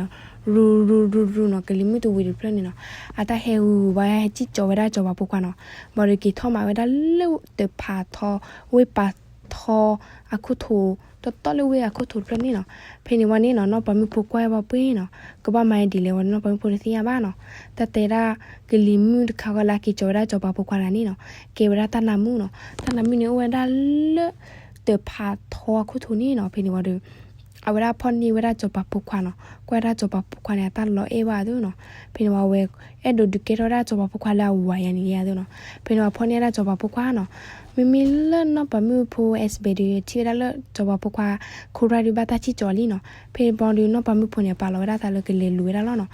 ရူၤရူၤရူၤရူၤနီၤ, ကလံၤမုၢ်တဝံၤတဖျၢၣ်န့ၣ်နီၤ, အတၢ်ဟဲဂုၤဂုၤဝဲ ဟဲစံၣ်ကၠီၤဝဲဒၣ်စီၤပၤဖိခွါနီၤ. ဘၣ်ဒီးက့ၤထီၣ်မးဝဲဒၣ်လၢတဖးထီ, ဝ့ၢ်ပၤထီအခိၣ်ထူး, တီတီလၢဝ့ၢ်အခိၣ်ထူးတဖျၢၣ်န့ၣ်နီၤ. ဖဲန့ၣ်ဝံၤန့ၣ်နီၤ, နီၢ်ပၤမုၣ်ဖိကွၢ်ဝဲပှ့ၢ်နီၤ, ကဘၣ်မၤဒ်လဲၣ်ဝံၤဒီး နီၢ်ပၤမုၣ်ဖိတသ့ၣ်ညါဘၣ်နီၤ. တၢ်တဲဒၣ် ကလံၤမုၢ်တခါဃီလၢအက့ၤကၠီၤဝဲဒၣ်စီၤပၤဖိခွါတဂၤန့ၣ်နီၤ, ကဲဝဲဒၣ်တၢ်နါမုၣ်နီၤ. တၢ်နါမုၣ်န့ၣ်အိၣ်ဝဲဒၣ်လၢ တဖးထီအခိၣ်ထူးန့ၣ်နီၤ. ဖဲန့ၣ်ဝံၤဒီး အဝဲဒၣ်ဖီၣ်န့ၢ်ဝဲဒၣ်စီၤပၤဖိခွါနီၤ, ကွၢ်ဒၣ်စီၤပၤဖိခွါန့ၣ် အတၢ်လီၤအဲၣ်ဘၣ်အသိးနီၤ. ဖဲန့ၣ်ဝံၤအဝဲ အဲၣ်ဒိးဒုးကဲထီၣ်ဝဲဒၣ်စီၤပၤဖိခွါလၢအဝၤယၤန့ၣ်ယဲအသိးနီၤ. ဖဲန့ၣ်ဝံၤဖီၣ်န့ၢ်ဝဲဒၣ်စီၤပၤဖိခွါနီၤ. မ့မ့ၢ်လၢနီၢ်ပၤမုၣ်ဖိ Isabel ဒီး ထံၣ်ဝဲဒၣ်လၢစီၤပၤဖိခွါ ခိရၣ် ဒုးဘၣ်တၢ်စံၣ်ကၠီၤလံနီၤ. ဖဲန့ၣ်ဝံၤဒီး နီၢ်ပၤမုၣ်ဖိန့ၣ် ပာ်လီၤဝဲဒၣ်သးလၢကလဲၤလူၤဝဲဒၣ်လီၤနီၤ.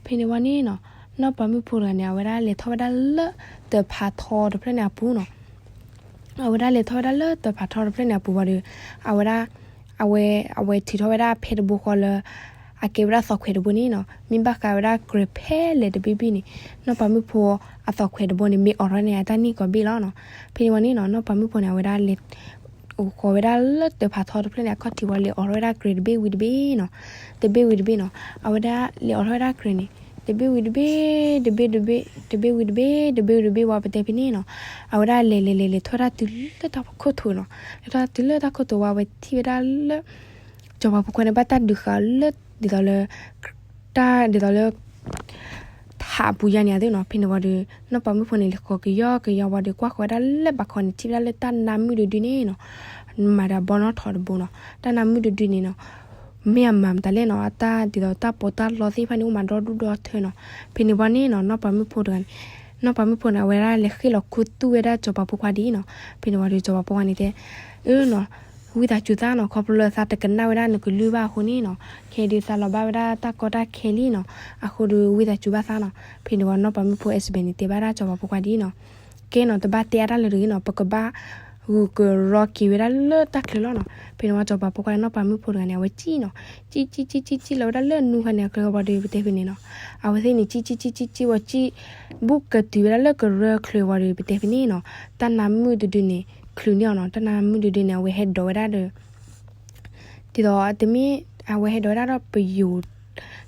ဖဲန့ၣ်ဝံၤန့ၣ်နီၤ, နီၢ်ပၤမုၣ်ဖိတဂၤန့ၣ် အဝဲဒၣ်လဲၤထီၣ်ဝဲဒၣ်လၢ တဖးထီတဖျၢၣ်န့ၣ်အပူၤနီၤ. အဝဲဒၣ်လဲၤထီၣ်ဝဲဒၣ်လၢတဖးထီတဖျၢၣ်န့ၣ်အပူၤဝံၤဒီး အဝဲဒၣ် အဝဲ အဝဲထုးထီၣ်ဝဲဒၣ်ဖဲတဘိဃီလၢ အကဲဝဲဒၣ်သီၣ်ခွဲးတဘိန့ၣ်နီၤ, မ့ၢ်ဘၣ်ဃးဝဲဒၣ်ကြဲးဖဲလဲၣ်တဘ့ၣ်ဘ့ၣ်န့ၣ်, နီၢ်ပၤမုၣ်ဖိအသီၣ်ခွဲးတဘိန့ၣ် မ့ၢ်အိးထီၣ်န့ၣ် အတၢ်န့ၢ်ကီးဘ့ၣ်လီၤနီၤ. ဖဲန့ၣ်ဝံၤန့ၣ်နီၤ, နီၢ်ပၤမုၣ်ဖိန့ၣ် အဝဲဒၣ်လဲၤ အိၣ်ဃီၤဝဲဒၣ်လၢတဖးထီတဖျၢၣ်န့ၣ် အခီၣ်ထံးဝံၤ လဲၤအိးထီၣ်ဝဲဒၣ်ကြဲးတဘ့ၣ်ဝံၤတဘ့ၣ်နီၤ, တဘ့ၣ်ဝံၤတဘ့ၣ်နီၤ. အဝဲဒၣ်လဲၤအိးထီၣ်ဝဲဒၣ်ကြဲးန့ၣ် တဘ့ၣ်ဝံၤတဘ့ၣ်, တဘ့ၣ်တဘ့ၣ်, တဘ့ၣ်ဝံၤတဘ့ၣ်, တဘ့ၣ်ဝံၤတဘ့ၣ်ဝံၤ ပတဲဖဲန့ၣ်နီၤ, အဝဲဒၣ်လဲၤလဲၤလဲၤလဲၤထီၣ်ဝဲဒၣ်တုၤလၢတၢ်ခိၣ်ထူးနီၤ. လဲၤထီၣ်တုၤလၢတၢ်ခိၣ်ထူးဝံၤ အဝဲထံၣ်ဝဲဒၣ်လၢ စီၤပၤဖိခွါန့ၣ် ဘၣ်တၢ်ဒုးဃာ်လၢ ဒ်သိးလၢ တၢ်ဒ်သိးလၢ ထးအပူၤယါန့ၣ်အသိးနီၤ. ဖဲန့ၣ်ဝံၤဒီး နီၢ်ပၤမုၣ်ဖိန့ၣ် လဲၤဃီၤကယီကယီဝံၤဒီး ကွၢ်ဃီၤဝဲဒၣ်လၢဘၣ်ခီန့ၣ် ထံၣ်ဝဲဒၣ်လၢတၢ်နါမုၣ်တဒုန့ၣ်နီၤ, မၤဒီးအဘီနီၢ်ထိးတဘိနီၤ. တၢ်နါမုၣ်တဒုန့ၣ်နီၤ, မ့ၢ်အမၤမတၤလဲၣ်နီၤ, အတၢ်ဒ်သိးတၢ်ပီးတၢ်လီသ့ၣ်တဖၣ်န့ၣ် အိၣ်မးဒီဒူၣ်ဒီထၢနီၤ. ဖဲန့ၣ်ဝံၤန့ၣ်နီၤ, နီၢ်ပၤမုၣ်ဖိတဂၤန့ၣ် နီၢ်ပၤမုၣ်ဖိန့ၣ် အဝဲဒၣ်လဲၤဃ့ၢ်လီၤခူသူၣ်ဝဲဒၣ်စီၤပၤဖိခွါဒ်အံၤနီၤ. ဖဲန့ၣ်ဝံၤဒီး စီၤပၤဖိခွါန့ၣ်တဲ အၢနီၤ, ဝံသးစူၤသးနီၤ, ခီဖျိလၢသးတကနၣ်ဝဲဒၣ်နကလုၢ်ဘၣ်အဃိန့ၣ်နီၤ, ခဲဒုးသးလီၤဘၣ်ဝဲဒၣ်တၢ်ကီတၢ်ခဲလံနီၤ, အဃိဒီးဝံသးစူၤဘၣ်သးနီၤ. ဖဲန့ၣ်ဝံၤ နီၢ်ပၤမုၣ်ဖိ Isabel န့ၣ် တဲဘၣ်ဒၣ်စီၤပၤဖိခွါဒ်အံၤနီၤ, ကဲနီၤ, တဘၣ်တဲအါတၢ်လၢၤတဂ့ၤနီၤ, ပကဘၣ်ဂုာ်ကရီက့ၤဝဲဒၣ်လၢတၢ်ချၢလီၤနီၤ. ဖဲန့ၣ်ဝံၤ စီၤပၤဖိခွါန့ၣ် နီၢ်ပၤမုၣ်ဖိတဂၤန့ၣ် အဝဲစံၣ်နီၤ, စံၣ်စံၣ်စံၣ်စံၣ်စံၣ်လီၤဝဲဒၣ်လၢနူဟါန့ၣ်အကျဲဝံၤဒီး ပတဲဖဲန့ၣ်နီၤ, အဝဲသ့ၣ်န့ၣ် စံၣ်စံၣ်စံၣ်စံၣ်စံၣ်ဝံၤ စံၣ် ဘူးကတုၤဝဲဒၣ်လၢကရၢချၢဝံၤဒီး ပတဲဖဲန့ၣ်နီၤ, တၢ်နါမုၣ်တဒုန့ၣ် ချုးန့ၢ်အီၤနီၤ. တၢ်နါမုၣ်တဒုန့ၣ် အဝဲဟဲဒိးဝဲဒၣ်ဒီး ဒ်သိးတမ့ၢ် အဝဲဟဲဒိးဝဲဒၣ်ဒီးပယိၤ,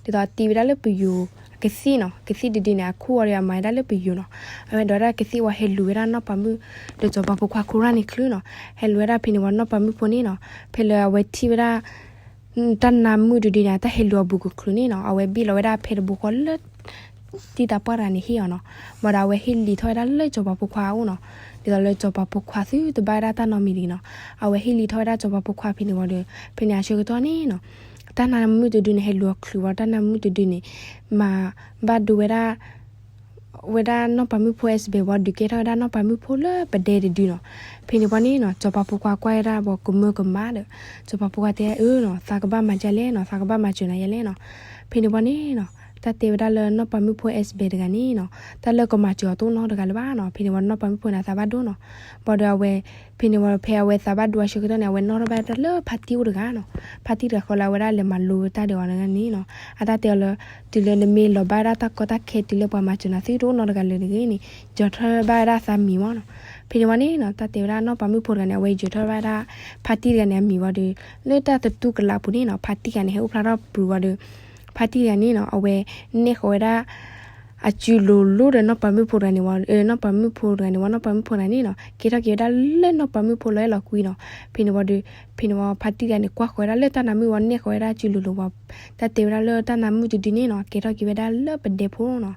ဒ်သိးအတ့ဝဲဒၣ်လၢပယိၤကသ့ၣ်နီၤ, ကသ့ၣ်တဒုန့ၣ် အခိၣ်ဝံၤဒီးအမၤဝဲဒၣ်လၢပယိၤနီၤ. အဝဲဒိးဝဲဒၣ်ကသ့ၣ်ဝံၤ ဟဲလူၤဝဲဒၣ်နီၢ်ပၤမုၣ် ဒီးစီၤပၤဖိခွါခိရၣ်န့ၣ်ချုးနီၤ. ဟဲလူၤဝဲဒၣ်ဖဲန့ၣ်ဝံၤ နီၢ်ပၤမုၣ်ဖိန့ၣ်နီၤ, ဖဲလၢအဝဲထံၣ်ဝဲဒၣ် တၢ်နါမုၣ်တဒုန့ၣ် အတၢ်ဟဲလူၤအဘူးကချုးန့ၣ်နီၤ, အဝဲဘ့ၣ်လီၤဝဲဒၣ်ဖဲတဘိဃီလၢ တံၤသးပှၢ်တဂၤန့ၣ်ဟ့ၣ်အီၤနီၤ. ဘၣ်ဒီးအဝဲဟ့ၣ်လီၤထီၣ်ဝဲဒၣ်လၢစီၤပၤဖိခွါအအိၣ်နီၤ, ဒ်သိးလၢစီၤပၤဖိခွါသုတဘၣ်ဝဲဒၣ်တၢ်နီတမံၤတဂ့ၤနီၤ. အဝဲဟ့ၣ်လီၤထီၣ်ဝဲဒၣ်စီၤပၤဖိခွါဖဲန့ၣ်ဝံၤဒီး ဖဲန့ၣ်အဆၢကတီၢ်န့ၣ်နီၤ, တၢ်နါမုၣ်တဒုန့ၣ် ဟဲလူၤအီၤချုးဝံၤ တၢ်နါမုၣ်တဒုန့ၣ် မၤဘၣ်ဒိဝဲဒၣ် ဝဲဒၣ်နီၢ်ပၤမုၣ်ဖိ Isabel ဝံၤ ဒုးကဲထီၣ်ဝဲဒၣ်နီၢ်ပၤမုၣ်ဖိလၢပဒဲတဒုနီၤ. ဖဲန့ၣ်ဝံၤန့ၣ်နီၤ စီၤပၤဖိခွါကွၢ်ဝဲဒၣ်ဝံၤကမၢကမၣ်ဒီး စီၤပၤဖိခွါတဲအၢနီၤ, သးကဘၣ်မၤဒ်လဲၣ်နီၤ, သးကဘၣ်မၤစၢၤနၤယဲလဲၣ်နီၤ. ဖဲန့ၣ်ဝံၤန့ၣ်နီၤ တၢ်တဲဝဲဒၣ်လၢနီၢ်ပၤမုၣ်ဖိ Isabel တဂၤန့ၣ်နီၤ တၢ်လၢကမၤစၢၤအီၤတအိၣ်နီတဂၤလၢၤဘၣ်နီၤ. ဖဲန့ၣ်ဝံၤနီၢ်ပၤမုၣ်ဖိန့ၣ် အသးဘၣ်ဒိနီၤ. ဘၣ်ဒီးအဝဲ ဖဲန့ၣ်ဝံၤဖဲအဝဲသးဘၣ်ဒိအဆၢကတီၢ်န့ၣ် အဝဲနီၣ်ထီၣ်ဘၣ်တၢ်လၢဖါတံၢ်အိၣ်တဂၤနီၤ. ဖါတံၢ်တဂၤဃီလၢအဝဲဒၣ်လဲၤမၤလိတၢ်ဒဲးအီၤတဂၤန့ၣ်နီၤ အတၢ်တဲအီၤလၢ တုၤလၢနမ့ၢ်လီၤဘၣ်ဝဲဒၣ်တၢ်ကီတၢ်ခဲ တုၤလၢပှၤမၤစၢၤနၤသုတအိၣ်နီတဂၤလၢၤတဂ့ၤန့ၣ် ယၢၤထၢၣ်ဘၣ်ဝဲဒၣ်သးမံၤမးနီၤ. ဖဲန့ၣ်ဝံၤန့ၣ်နီၤ တၢ်တဲဝဲဒၣ်နီၢ်ပၤမုၣ်ဖိတဂၤန့ၣ် အဝဲယၢၤထၢၣ်ဘၣ်ဝဲဒၣ် ဖါတံၢ်တဂၤန့ၣ်အမံၤဝံၤဒီး လၢတၢ်သတူၢ်ကလာ်ပူၤန့ၣ်နီၤ ဖါတံၢ်တဂၤန့ၣ် ဟဲအိၣ်ဖျါထီၣ်ပူၤဝံၤဒီး ဖါတံၢ်တဂၤန့ၣ်နီၤ အဝဲနဲၣ်ဃီၤဝဲဒၣ် အစုလိၤလိၤဒီးနီၢ်ပၤမုၣ်ဖိတဂၤန့ၣ်ဝံၤ နီၢ်ပၤမုၣ်ဖိတဂၤန့ၣ်ဝံၤ နီၢ်ပၤမုၣ်ဖိတဂၤန့ၣ်နီၤ ကဲထီၣ်က့ၤဝဲဒၣ်လၢနီၢ်ပၤမုၣ်ဖိလီၤအဲၣ်လီၤကွံနီၤ. ဖဲန့ၣ်ဝံၤဒီး ဖဲန့ၣ်ဝံၤဖါတံၢ်တဂၤန့ၣ် ကွၢ်ဃီၤဝဲဒၣ်လၢတၢ်နါမုၣ်ဝံၤ နဲၣ်ဃီၤဝဲဒၣ်အစုလိၤလိၤဝံၤ တၢ်တဲဝဲဒၣ်လၢတၢ်နါမုၣ်တဒုန့ၣ်နီၤ ကဲထီၣ်က့ၤဝဲဒၣ်လၢပဒဲဖိနီၤ.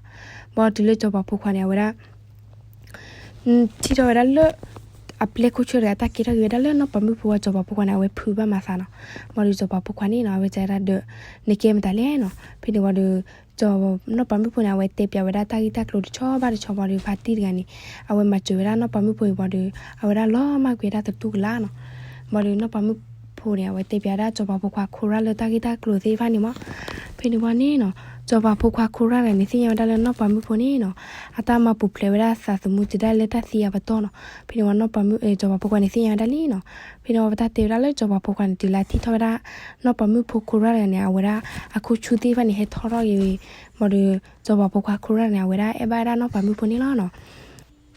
ဘၣ်တုၤလၢစီၤပၤဖိခွါန့ၣ် အဝဲဒၣ် ထံၣ်ထီၣ်ဝဲဒၣ်လၢ အပျဲၢ်ခိၣ်ဆၢၣ်တဂၤ တၢ်ကဲထီၣ်က့ၤဝဲဒၣ်လၢနီၢ်ပၤမုၣ်ဖိဝံၤ စီၤပၤဖိခွါန့ၣ် အဝဲဖုးဘၣ်မၤသးနီၤ. ဘၣ်ဒီးစီၤပၤဖိခွါန့ၣ်နီၤ အဝဲတဲဝဲဒၣ်ဒီး နကဲမတၤလဲၣ်နီၤ. ဖဲန့ၣ်ဝံၤဒီး နီၢ်ပၤမုၣ်ဖိန့ၣ် အဝဲတဲပၠးဝဲဒၣ်တၢ်ဂ့ၢ်တၢ်ကျိၤတဆီဘၣ်တဆီ ဘၣ်ဒီးဖါတံၢ်တဂၤန့ၣ် အဝဲမၤစၢၤဝဲဒၣ်နီၢ်ပၤမုၣ်ဖိအံၤ ဘၣ်ဒီး အဝဲဒၣ်လီၤမၢ်ကွံာ်ဝဲဒၣ်သတူၢ်ကလာ်နီၤ. ဘၣ်ဒီးနီၢ်ပၤမုၣ်ဖိန့ၣ် အဝဲတဲပၠးဝဲဒၣ်စီၤပၤဖိခွါခိရၣ်လၢတၢ်ဂ့ၢ်တၢ်ကျိၤသ့ၣ်တဖၣ်န့ၣ်မး. ဖဲန့ၣ်ဝံၤန့ၣ်နီၤ စီၤပၤဖိခွါခိရၣ်တဂၤန့ၣ် သ့ၣ်ညါဝဲဒၣ်လၢနီၢ်ပၤမုၣ်ဖိန့ၣ်နီၤ အတၢ်မၤပူၤဖျဲးဝဲဒၣ်သးသမူတုၤဒၣ်လၢတၢ်သံအပတီၢ်နီၤ. ဖဲန့ၣ်ဝံၤ စီၤပၤဖိခွါန့ၣ် သ့ၣ်ညါဝဲဒၣ်လံနီၤ. ဖဲန့ၣ်ဝံၤ ပတၢ်တဲဝဲဒၣ်လၢစီၤပၤဖိခွါန့ၣ် တုၤလၢထံၣ်ထီၣ်ဝဲဒၣ် နီၢ်ပၤမုၣ်ဖိခိရၣ်တဂၤန့ၣ် အဝဲဒၣ်အခိၣ်ဆူၣ်သ့ၣ်တဖၣ်န့ၣ် ဟဲထီၣ်ထီၣ်က့ၤဝံၤ ဘၣ်ဒီး စီၤပၤဖိခွါခိရၣ်န့ၣ် အဝဲဒၣ်အဲၣ်ဘၣ်ဝဲဒၣ်နီၢ်ပၤမုၣ်ဖိန့ၣ်လီၤနီၤ.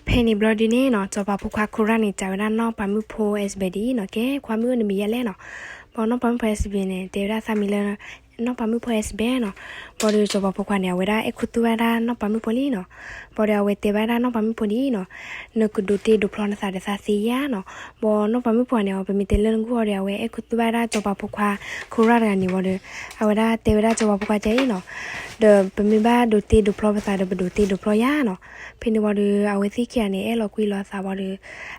ဖဲန့ၣ်ဘျီဒုန့ၣ်နီၤ စီၤပၤဖိခွါခိရၣ်န့ၣ် စံးဝဲဒၣ်နီၢ်ပၤမုၣ်ဖိအဲစဘဲဒ်အံၤနီၤ, ကဲ ခွါမုၣ် နမံၤယဲလဲၣ်နီၤ. ဘၣ်နီၢ်ပၤမုၣ်ဖိအဲစဘဲန့ၣ် တဲဝဲဒၣ်သးမံၤလၢ နီၢ်ပၤမုၣ်ဖိအဲစဘဲနီၤ. ဘၣ်ဒီးစီၤပၤဖိခွါန့ၣ် အဝဲဒၣ်အဲၣ်ခူသူၣ်ဘၣ်ဝဲဒၣ်နီၢ်ပၤမုၣ်ဖိလံနီၤ. ဘၣ်ဒီးအဝဲတဲဘၣ်ဝဲဒၣ်နီၢ်ပၤမုၣ်ဖိဒ်အံၤနီၤ, နကဒိးတ့ဒိးဖျီနသးဒီးသးသ့ဧါနီၤ. ဘၣ်နီၢ်ပၤမုၣ်ဖိန့ၣ် ပမ့ၢ်တဲလၢနဂီၢ်ဒီး အဝဲအဲၣ်ခူသူၣ်ဘၣ်ဝဲဒၣ်စီၤပၤဖိခွါခိရၣ်တဂၤန့ၣ် ဘၣ်ဒီး အဝဲဒၣ်တဲဝဲဒၣ်စီၤပၤဖိခွါဒ်အံၤနီၤ, ဒီးပမ့ၢ်ဘၣ်ဒိးတ့ဒိးဖျီပသးဒီး ပဒိးတ့ဒိးဖျီယါနီၤ. ဖဲန့ၣ်ဝံၤဒီး အဝဲသ့ၣ်ခံဂၤန့ၣ် အဲၣ်လီၤကွံလီၤအသးဝံၤဒီး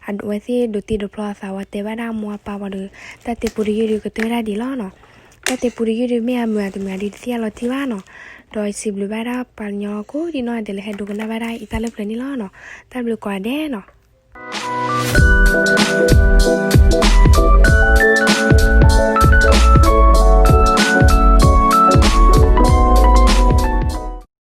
အဝဲသ့ၣ်ဒိးတ့ဒိးဖျီအသးဝံၤ တဲဘၣ်ဝဲဒၣ်မိၢ်အပၢ်ဝံၤဒီး တၢ်တဲပူတယုၢ်ဒုးကတၢၢ်ဝဲဒၣ်ဒ်အံၤလီၤနီၤ. တၢ်တဲပူတယုၢ်ဒုး မ့ၢ်အမုာ်အတမုာ်ဒုး တသ့ၣ်ညါလီၤတံၢ်ဘၣ်နီၤ. ဒီးစံးဘျုးဘၣ်ဝဲဒၣ်ပှၤကညီကိးဒံနီၢ်ဂၤဒဲးလၢဟဲဒိကနၣ်ဘၣ်ဝဲဒၣ်အံၤတၢ်လၢပျၢၤန့ၣ်လီၤနီၤ. တၢ်ဘျုးကိးဂၤဒဲးနီၤ.